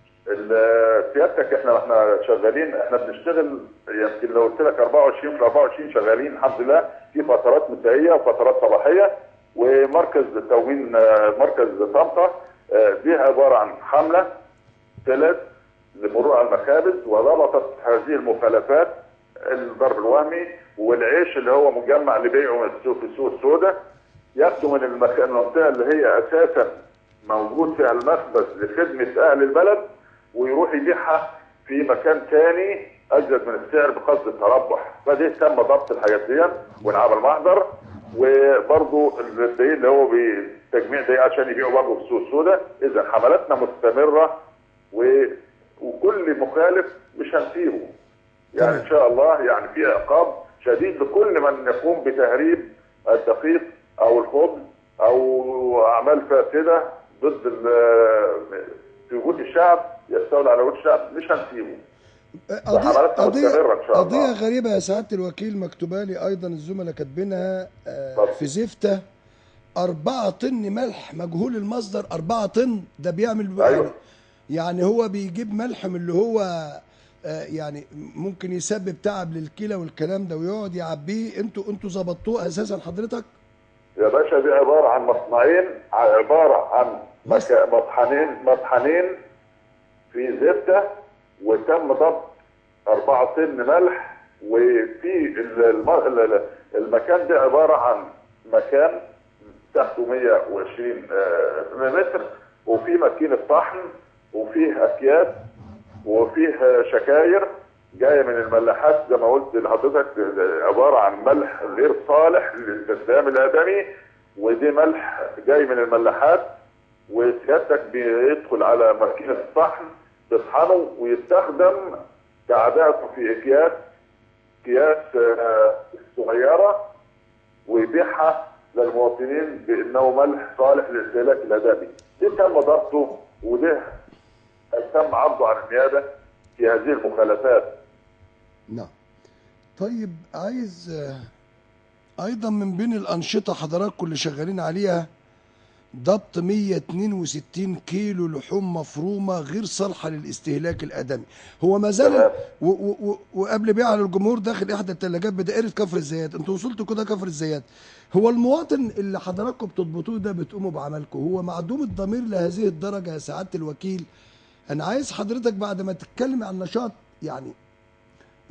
سيادتك احنا شغالين، احنا بنشتغل يمكن لو قلت لك 24 في 24 شغالين الحمد لله، في فترات مسائية وفترات صباحية. ومركز التموين مركز طنطا دي عبارة عن حمله ثلاث لمرور على المخابز، وضبطت هذه المخالفات، الضرب الوهمي والعيش اللي هو مجمع لبيعه في السوق السوداء، ياخدوا من المنطقة اللي هي اساسا موجود فيها المخبز لخدمة اهل البلد، ويروح يبيعها في مكان ثاني ازيد من السعر بقصد التربح. فدي تم ضبط الحاجات دي وانعمل محضر. وبرضه الدقيق اللي هو بتجميع دقيق عشان يبيعوا برضه في السوق السوداء. اذا حملاتنا مستمرة وكل مخالف مش هنسيبه يعني ان شاء الله، يعني في عقاب شديد لكل من يقوم بتهريب الدقيق او الخبز او اعمال فاسدة ضد في وجود الشعب، يستولى على وجود الشعب، مش هنسيبه. قضية غريبة يا سعادة الوكيل مكتوبة لي أيضا، الزملاء كاتبينها في زفتة، 4 طن ملح مجهول المصدر. 4 طن ده بيعمل أيوة. يعني هو بيجيب ملح من اللي هو يعني ممكن يسبب تعب للكلى والكلام ده، ويقعد يعبيه. انتوا ظبطتوه أساسا حضرتك؟ يا باشا دي عبارة عن مصنعين، عبارة عن مطحنين في زفتة، وتم ضبط 4 طن ملح. وفي المكان ده عبارة عن مكان تحته 120 متر، وفي ماكينة طحن، وفيه أكياس، وفيه شكاير جاية من الملاحات زي ما قلت لحضرتك، عبارة عن ملح غير صالح للاستخدام الآدمي، ودي ملح جاي من الملاحات. وسيادتك بيدخل على ماكينة الطحن تطحنه ويستخدم كعباءته في اكياس صغيرة ويبيعها للمواطنين بانه ملح صالح للاستهلاك الادمي. ده تم ضبطه وده تم عرضه على النيابة في هذه المخالفات. نعم. طيب عايز ايضا من بين الانشطة حضراتكم اللي شغالين عليها ضبط 162 كيلو لحوم مفرومه غير صالحه للاستهلاك الادمي، هو ما زال وقبل بيعها للجمهور داخل احدى الثلاجات بدائرة كفر الزيات. انتوا وصلتوا كده كفر الزيات. هو المواطن اللي حضراتكم بتضبطوه ده بتقوموا بعملكم، هو معدوم الضمير لهذه الدرجة يا سعادة الوكيل؟ انا عايز حضرتك بعد ما تتكلم عن النشاط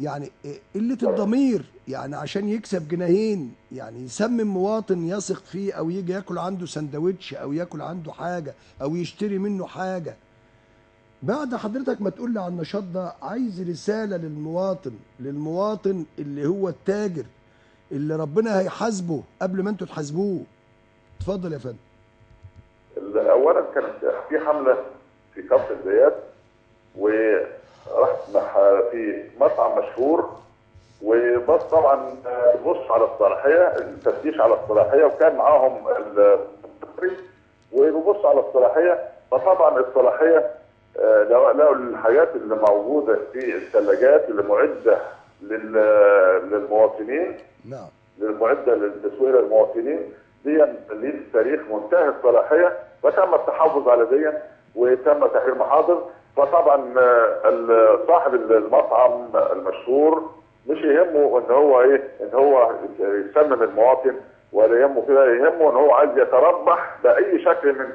يعني قلة الضمير، يعني عشان يكسب جنيهين يعني يسمم مواطن يثق فيه او يجي ياكل عنده سندوتش او ياكل عنده حاجة او يشتري منه حاجة. بعد حضرتك ما تقول لي على النشاط ده، عايز رسالة للمواطن اللي هو التاجر اللي ربنا هيحاسبه قبل ما انتوا تحاسبوه. اتفضل يا فندم. اولا كانت في حمله في كفر الزيات، ورحت في مطعم مشهور، وبص طبعا بص على الصلاحية، التفتيش على الصلاحية، وكان معاهم التقريب وبيبص على الصلاحية. فطبعا الصلاحية لقوا الحاجات اللي موجودة في الثلاجات اللي معده للمواطنين، نعم، المعدة للتسويق للمواطنين دي ليه تاريخ منتهي الصلاحية، فتم التحفظ على دي وتم تحرير محاضر. فطبعا صاحب المطعم المشهور مش يهمه ان هو ايه، ان هو يسمم المواطن، ولا يهمه كده، يهمه ان هو عايز يتربح باي شكل من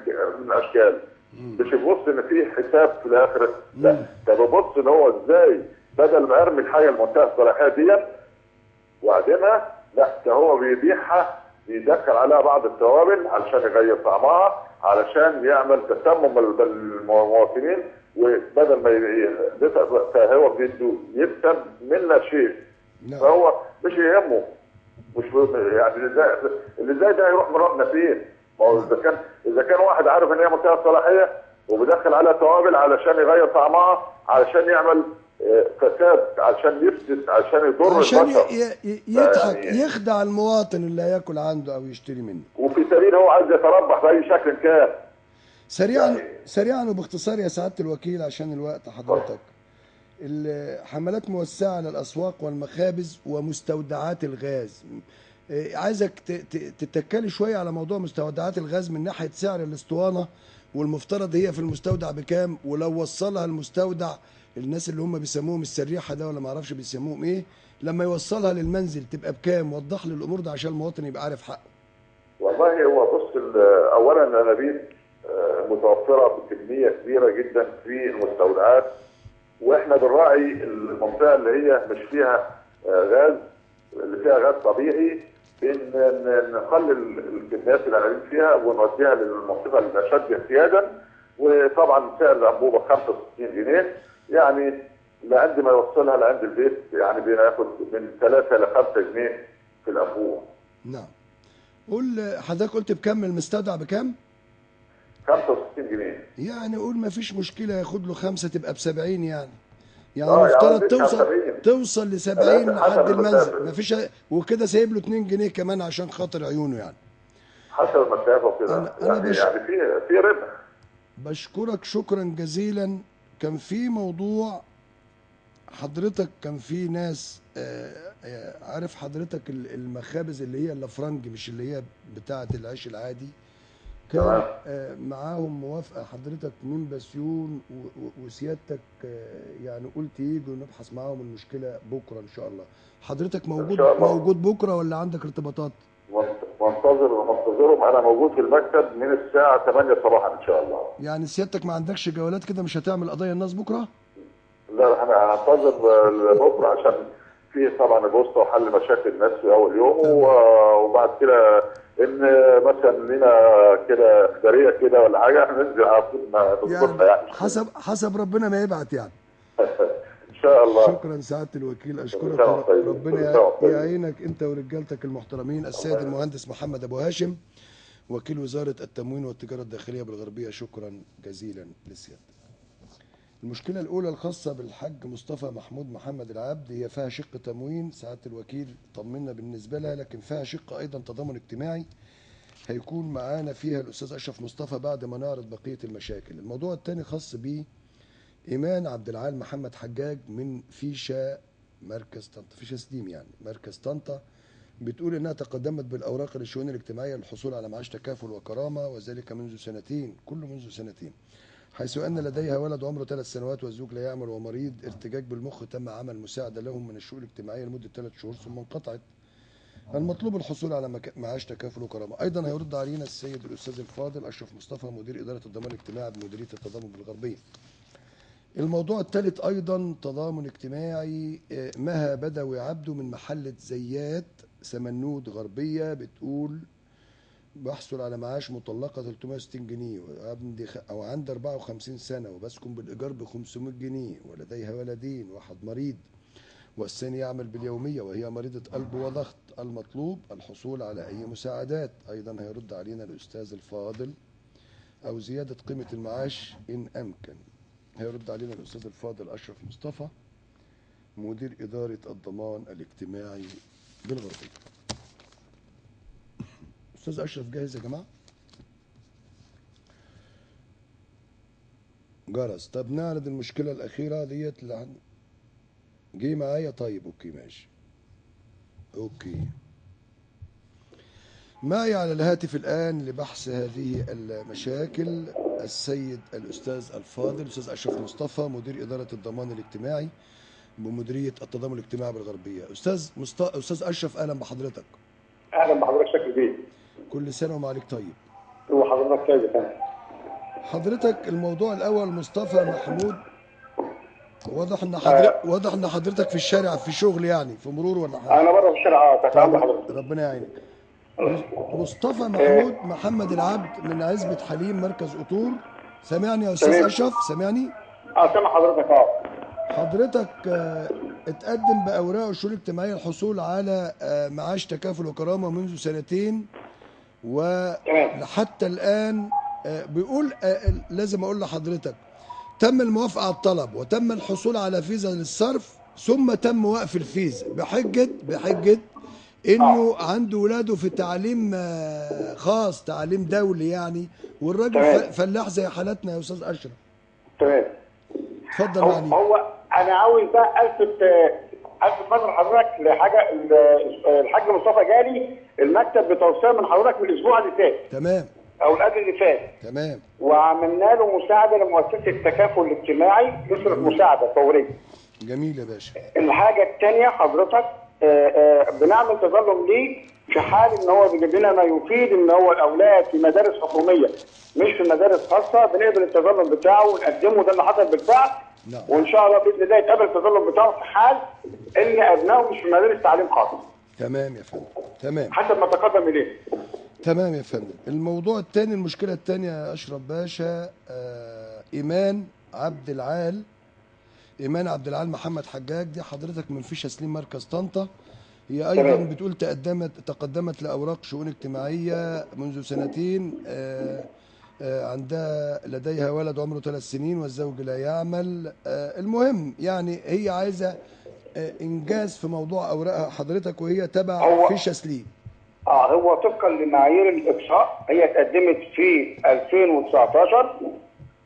الاشكال. مش يبص ان في حساب في الاخر، لا، ده ببص ان هو ازاي بدل ما ارمي الحاجة المنتهى الصلاحية دي واعدمها، لا ده هو بيبيعها، بيدخل عليها بعض التوابل علشان يغير طعمها، علشان يعمل تسمم المواطنين، وبدل ما فهو بيده يكسب من لا شيء. فهو مش يهمه، مش يعني اللي زي ده هيروح من ربنا فين؟ ما هو اذا كان واحد عارف ان هي منتهى الصلاحية وبيدخل عليها توابل علشان يغير طعمها، علشان يعمل فساد، عشان يفسد، عشان يضر عشان البشر، يضحك، يخدع المواطن اللي هياكل عنده او يشتري منه، وفي سبيل هو عايز يتربح باي شكل كان. سريعا وباختصار يا سعادة الوكيل عشان الوقت حضرتك، الحملات موسعه للاسواق والمخابز ومستودعات الغاز، عايزك تتكلي شوية على موضوع مستودعات الغاز من ناحية سعر الاسطوانة، والمفترض هي في المستودع بكام، ولو وصلها المستودع الناس اللي هم بيسموهم السريحه ده ولا ما اعرفش بيسموهم ايه، لما يوصلها للمنزل تبقى بكام؟ وضح لي الامور ده عشان المواطن يبقى عارف حقه. والله هو بص، اولا الانابيب متوفرة بكمية كبيرة جدا في المستودعات، واحنا بنراعي المنطقة اللي هي مش فيها غاز، اللي فيها غاز طبيعي، بنقلل الكميات الانابيب فيها ونوديها للمنطقة الاشد احتياجا. وطبعا سعر الانبوبة 65 جنيه، يعني لعند ما يوصلها لعند البيت يعني بناخد من 3 ل 5 جنيه في الانبوبة. نعم. قول حضرتك قلت بكم المستودع بكم؟ 65 جنيه. يعني قول ما فيش مشكلة، ياخد له 5 تبقى ب 70 يعني. يعني المفترض توصل ل 70 لحد المنزل، ما فيش، وكده سايب له 2 جنيه كمان عشان خاطر عيونه يعني. حسب المسافة وكده. يعني في ربح. بشكرك شكرا جزيلا. كان في موضوع حضرتك، كان في ناس عارف حضرتك المخابز اللي هي اللافرنج، مش اللي هي بتاعه العيش العادي، كان معاهم موافقة حضرتك من بسيون وسيادتك، يعني قلت يجوا نبحث معاهم المشكلة بكره ان شاء الله. حضرتك موجود بكره ولا عندك ارتباطات؟ منتظرهم، انا موجود في المكتب من الساعة 8 صباحا ان شاء الله. يعني سيادتك ما عندكش جولات كده، مش هتعمل قضية الناس بكره؟ لا، انا هنتظر بكره عشان في طبعا البوسطه وحل مشاكل الناس في اول يوم، وبعد كده ان مثلا لنا كده اخبارية كده ولا حاجة هننزل على طول نظبطها يعني حسب ربنا ما يبعت يعني. ان شاء الله. شكرا سعادة الوكيل، اشكرك، ربنا يعينك انت ورجالتك المحترمين. السيد المهندس محمد ابو هاشم وكيل وزارة التموين والتجارة الداخلية بالغربيه، شكرا جزيلا لسيادتك. المشكلة الأولى الخاصة بالحاج مصطفى محمود محمد العبد هي فيها شق تموين، سعادة الوكيل طمنا بالنسبة لها، لكن فيها شق أيضا تضامن اجتماعي هيكون معانا فيها الأستاذ أشرف مصطفى بعد ما نعرض بقية المشاكل. الموضوع الثاني خاص بيه إيمان عبد العال محمد حجاج من فيشة مركز طنطا، فيشة سليم يعني مركز طنطا، بتقول إنها تقدمت بالأوراق للشؤون الاجتماعية للحصول على معاش تكافل وكرامة، وذلك منذ سنتين، كله منذ سنتين، حيث أن لديها ولد عمره 3 سنوات والزوج لا يعمل ومريض ارتجاج بالمخ، تم عمل مساعدة لهم من الشؤون الاجتماعية لمدة 3 شهور ثم انقطعت. المطلوب الحصول على معاش تكافل وكرامة. أيضا هيرد علينا السيد الأستاذ الفاضل أشرف مصطفى مدير إدارة الضمان الاجتماعي بمديرية التضامن بالغربية. الموضوع الثالث أيضا تضامن اجتماعي، مها بدوي عبده من محلة زيات سمنود غربية، بتقول بحصل على معاش مطلقة 360 جنيه أو عندي 54 سنة وبسكن بالإيجار ب 500 جنيه ولديها ولدين، واحد مريض والثاني يعمل باليومية وهي مريضة قلب وضغط. المطلوب الحصول على أي مساعدات. أيضا هيرد علينا الأستاذ الفاضل أو زيادة قيمة المعاش إن أمكن. هيرد علينا الأستاذ الفاضل أشرف مصطفى مدير إدارة الضمان الاجتماعي بالغربية. أستاذ أشرف جاهز يا جماعة؟ جرس. طب نعرض المشكلة الأخيرة ديت اللي جه معايا. طيب okay ماشي. okay. معي على الهاتف الآن لبحث هذه المشاكل السيد الأستاذ الفاضل الأستاذ أشرف مصطفى مدير إدارة الضمان الاجتماعي بمديرية التضامن الاجتماعي بالغربية. أستاذ أشرف أهلا بحضرتك. أهلا بحضرتك شكرا بيه. كل سنة ومعليك طيب. وحضرتك طيب يا فندم. حضرتك الموضوع الأول مصطفى محمود، واضح ان واضح ان حضرتك في الشارع في شغل يعني في مرور ولا حاجة؟ انا بره في الشارع. تحت امر حضرتك. ربنا يعينك. مصطفى محمود محمد العبد من عزبة حليم مركز قطور، سامعني يا استاذ اشرف؟ سامعني؟ سامع حضرتك. حضرتك اتقدم باوراقه الشؤون الاجتماعية الحصول على معاش تكافل وكرامة منذ سنتين وحتى الان بيقول لازم اقول لحضرتك تم الموافقة على الطلب وتم الحصول على فيزا للصرف، ثم تم وقف الفيزا بحجة انه عنده ولاده في تعليم خاص، تعليم دولي يعني، والراجل فلاح زي حالتنا يا استاذ اشرف. تمام. اتفضل. يعني هو انا عاوز بقى الفت نظر حضرتك لحاجة. الحاج مصطفى جالي المكتب بتوصيه من حضرتك من الاسبوع اللي فات. تمام. او القبل اللي فات. تمام. وعملنا له مساعدة لمؤسسة التكافل الاجتماعي يصرف مساعدة فورية. جميل يا باشا. الحاجة الثانية حضرتك بنعمل تظلم ليه في حال ان هو بيجيب لنا ما يفيد ان هو الاولاد في مدارس حكومية مش في مدارس خاصة، بنقبل التظلم بتاعه ونقدمه، ده اللي حصل بالفعل. نعم. وان شاء الله باذن الله يتقبل التظلم بتاعه في حال ان ابنائه مش في مدارس تعليم خاص. تمام يا فندم. تمام. حسب ما تقدم اليه. تمام يا فندم. الموضوع الثاني، المشكلة الثانية يا اشرف باشا، ايمان عبد العال، ايمان عبد العال محمد حجاج، دي حضرتك من فيشة سليم مركز طنطا. هي ايضا بتقول تقدمت لاوراق شؤون اجتماعية منذ سنتين، عندها لديها ولد عمره 3 سنين والزوج لا يعمل. المهم يعني هي عايزه انجاز في موضوع اوراقها حضرتك، وهي تبع فيشة سليم. هو طبقا لمعايير الاقصاء هي اتقدمت في 2019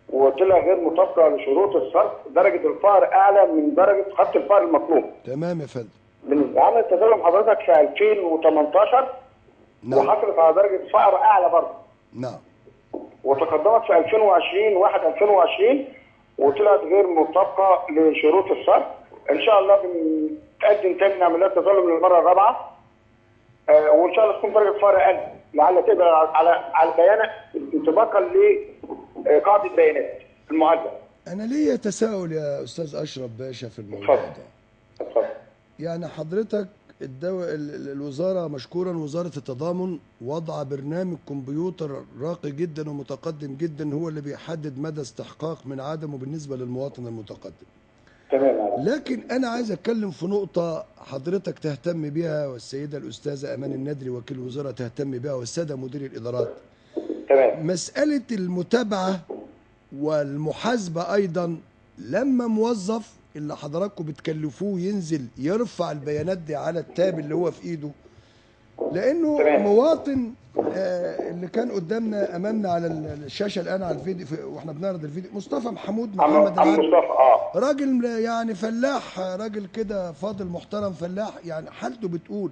وطلع غير مطابقه لشروط الصرف، درجه الفقر اعلى من درجه خط الفقر المطلوب. تمام يا فندم. عمل تظلم حضرتك في 2018. نعم. وحصلت على درجه فقر اعلى برضه. نعم. وتقدمت في 2020 1/2020 وطلعت غير مطابقه لشروط الصرف. ان شاء الله بنقدم تاني عمليات تظلم للمرة الرابعة، وان شاء الله تكون درجه فقر اقل لعل تقبل على البيانات انطباقا لقاعدة البيانات المعادلة. انا ليا تساؤل يا استاذ اشرف باشا في الموضوع ده. اتفضل. يعني حضرتك الوزارة مشكورا، وزارة التضامن وضع برنامج كمبيوتر راقي جدا ومتقدم جدا، هو اللي بيحدد مدى استحقاق من عدمه بالنسبة للمواطن المتقدم. تمام. لكن انا عايز اتكلم في نقطة حضرتك تهتم بها، والسيدة الاستاذة امان الندري وكيل الوزارة تهتم بها، والسادة مدير الادارات. تمام. مسالة المتابعة والمحاسبه ايضا لما موظف اللي حضراتكم بتكلفوه ينزل يرفع البيانات دي على التاب اللي هو في ايده، لانه تمام. مواطن اللي كان قدامنا امامنا على الشاشة الان على الفيديو واحنا بنعرض الفيديو، مصطفى محمود محمد عم مصطفى، راجل يعني فلاح، راجل كده فاضل محترم فلاح، يعني حالته بتقول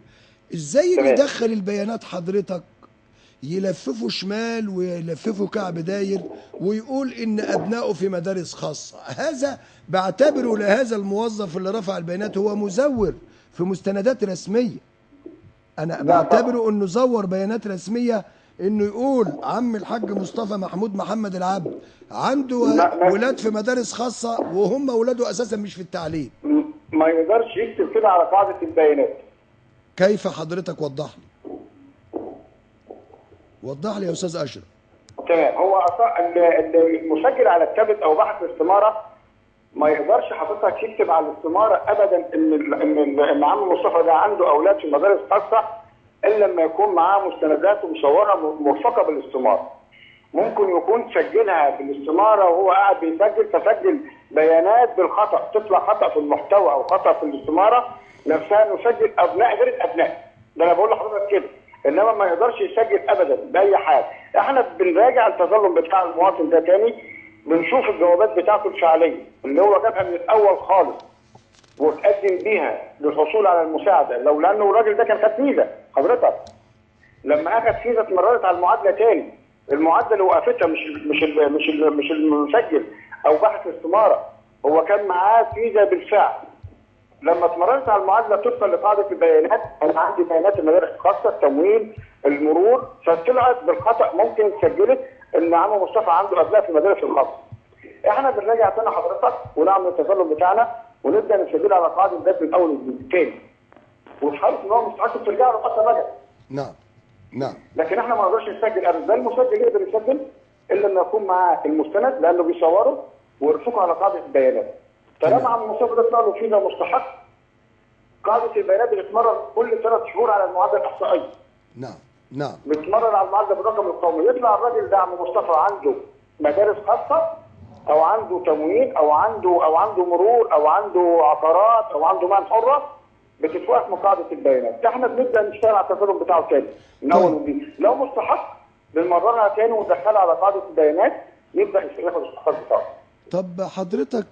ازاي اللي يدخل البيانات حضرتك يلففه شمال ويلففه كعب داير ويقول ان ابنائه في مدارس خاصة. هذا بعتبره لهذا الموظف اللي رفع البيانات هو مزور في مستندات رسمية. انا بعتبره انه زور بيانات رسمية، انه يقول عم الحاج مصطفى محمود محمد العبد عنده ولاد في مدارس خاصة وهم ولاده اساسا مش في التعليم. ما يقدرش يكتب كده على قاعدة البيانات. كيف حضرتك؟ وضح لي، وضح لي يا استاذ اشرف. تمام. هو المسجل على التابلت او باحث الاستمارة ما يقدرش حضرتك يكتب على الاستمارة ابدا ان عم مصطفى ده عنده اولاد في مدارس خاصة الا لما يكون معاه مستندات ومصوره مرفقه بالاستماره. ممكن يكون سجلها بالاستماره وهو قاعد بيسجل، فسجل بيانات بالخطا، تطلع خطا في المحتوى او خطا في الاستمارة نفسها، انه سجل ابناء غير الابناء. ده انا بقول لحضرتك كده، انما ما يقدرش يسجل ابدا باي حال. احنا بنراجع التظلم بتاع المواطن ده تاني، بنشوف الجوابات بتاعته الفعلية اللي هو جابها من الاول خالص وتقدم بيها للحصول على المساعدة، لو لانه الراجل ده كان خد فيزا حضرتك. لما اخد فيزا اتمررت على المعادلة تاني، المعادلة اللي وقفتها مش مش مش مش المسجل او باحث الاستمارة، هو كان معاه فيزا بالفعل. لما اتمررت على المعادلة طبقا لقاعدة البيانات، انا عندي بيانات المدارس الخاصة، التمويل، المرور، فطلعت بالخطا ممكن سجلت ان عم مصطفى عنده ابناء في المدارس الخاصة. احنا بنراجع تاني حضرتك ونعمل التظلم بتاعنا ونبدا نسجلها على قاعدة البيانات من اول وجديد تاني. وفي حاله ان هو مستحق ترجع له اصلا رجع. نعم نعم. لكن احنا ما نقدرش نسجل ابدا، لا المسجل يقدر يسجل الا لما يكون معاه المستند لانه بيصوره ويرفقه على قاعدة البيانات. طالما عم مصطفى ده طلع له فيزا مستحق، قاعدة البيانات بتتمرر كل 3 شهور على المعادلة الاحصائية. نعم نعم. بتمرر على المعادلة بالرقم القومي، يطلع الراجل ده عم مصطفى عنده مدارس خاصة او عنده تموين او عنده مرور او عنده عقارات او عنده مهن حره، بتتوقف من قاعدة البيانات. احنا بنبدا نشتغل على التظلم بتاعه تاني من اول وجديد، لو مستحق بنمررها تاني وندخلها على قاعدة البيانات، يبدا ياخد الاستحقاق بتاعه. طب حضرتك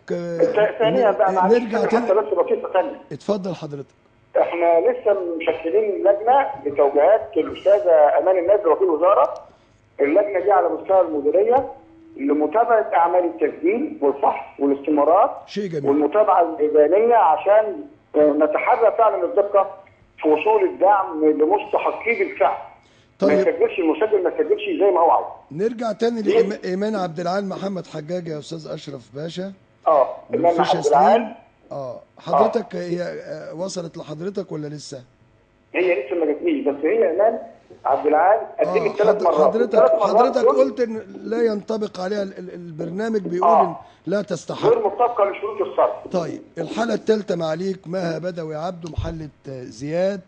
ثانية بقى معلش، نرجع تاني بس بسيطة ثانية. اتفضل حضرتك. احنا لسه مشكلين لجنة بتوجيهات الأستاذة أمان النادر وكيل وزارة. اللجنة دي على مستوى المديرية لمتابعة أعمال التسجيل والفحص والاستمارات. شيء جميل. والمتابعة الميدانية عشان نتحرى فعلا الدقة في وصول الدعم لمستحقيه بالفعل. طيب. ما يسجلش المسجل، ما يسجلش زي ما هو عاوز. نرجع تاني لإيمان عبد العال محمد حجاج يا أستاذ أشرف باشا. إيمان عبد العال. حضرتك هي وصلت لحضرتك ولا لسه؟ هي لسه ما جاتنيش، بس هي إيمان عبد العال قدمت 3 مرات. حضرتك قلت إن لا ينطبق عليها البرنامج، بيقول إن لا تستحق، غير مطابقة لشروط الصرف. طيب الحالة الثالثة معاليك مها بدوي عبده، محلة زيات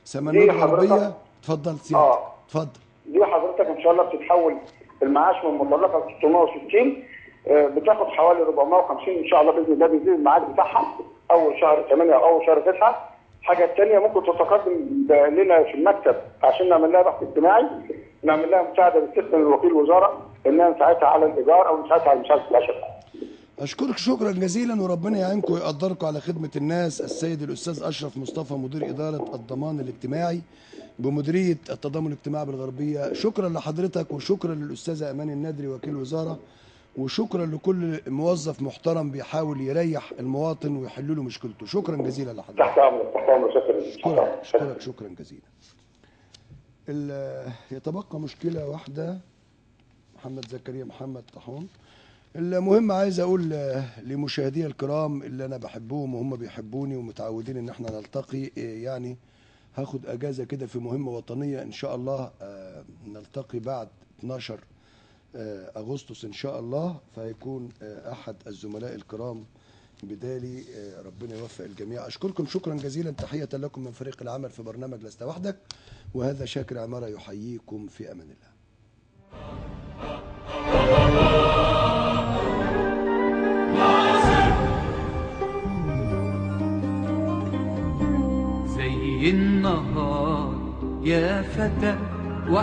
سمنود الغربية. اتفضل سيادتك. اتفضل. دي حضرتك ان شاء الله بتتحول المعاش من مطلقه 660، بتاخد حوالي 450 ان شاء الله باذن الله، بيزيد الميعاد بتاعها اول شهر 8 او اول شهر 9. الحاجة الثانية ممكن تتقدم لنا في المكتب عشان نعمل لها بحث اجتماعي، نعمل لها مساعدة باستثناء من وكيل الوزارة انها نساعدها على الايجار او نساعدها على مساعدة العشرة. أشكرك شكرا جزيلا، وربنا يعينكم ويقدركم على خدمة الناس. السيد الأستاذ أشرف مصطفى مدير إدارة الضمان الاجتماعي بمديرية التضامن الاجتماعي بالغربية، شكرا لحضرتك، وشكرا للأستاذة أمان النادري وكيل وزارة، وشكرا لكل موظف محترم بيحاول يريح المواطن ويحل له مشكلته. شكرا جزيلا لحضرتك. تحت أمرك، تحت أمرك. شكرا. شكرا شكرا جزيلا. يتبقى مشكلة واحدة، محمد زكريا محمد طاحون. المهم عايز اقول لمشاهدي الكرام اللي انا بحبهم وهم بيحبوني ومتعودين ان احنا نلتقي، يعني هاخد اجازه كده في مهمة وطنية ان شاء الله، نلتقي بعد 12 اغسطس ان شاء الله، فهيكون احد الزملاء الكرام بدالي. ربنا يوفق الجميع. اشكركم شكرا جزيلا، تحية لكم من فريق العمل في برنامج لست وحدك، وهذا شاكر عمارة يحييكم في امان الله.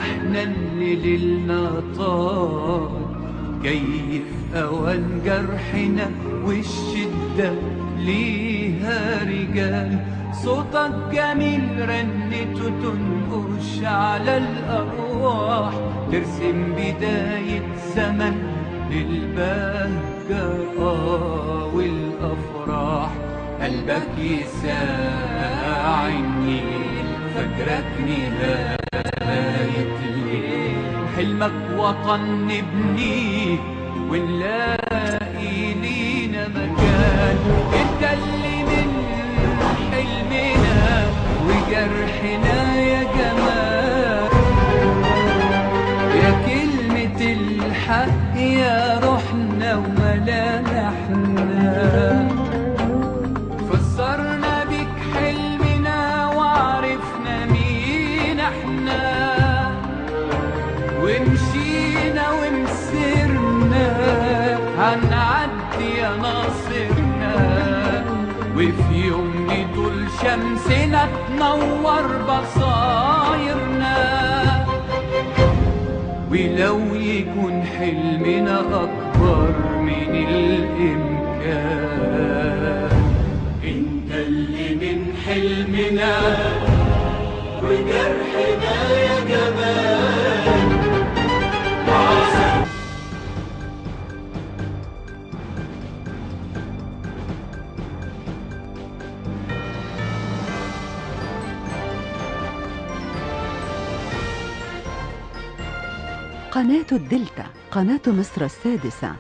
واحنا اللي ليلنا طال، جاي في اوان جرحنا والشدة ليها رجال. صوتك جميل رنته تنقش على الأرواح، ترسم بداية زمن للبهجة والأفراح. قلبك يساع النيل، فجرك نهاية الليل، حلمك وطن نبنيه ونلاقي لينا مكان. انت اللي من حلمنا وجرحنا يا جمال، يا كلمة الحق يا روحنا وملامحنا، فسرنا بك حلمنا وعرفنا مين احنا، ومشينا ومسرنا هنعدي يا ناصرنا، وفي يوم نطول شمسنا تنور بصايرنا، ولو يكون حلمنا أكبر من الإمكان. انت اللي من حلمنا وجرحنا يا جمال. قناة الدلتا، قناة مصر السادسة.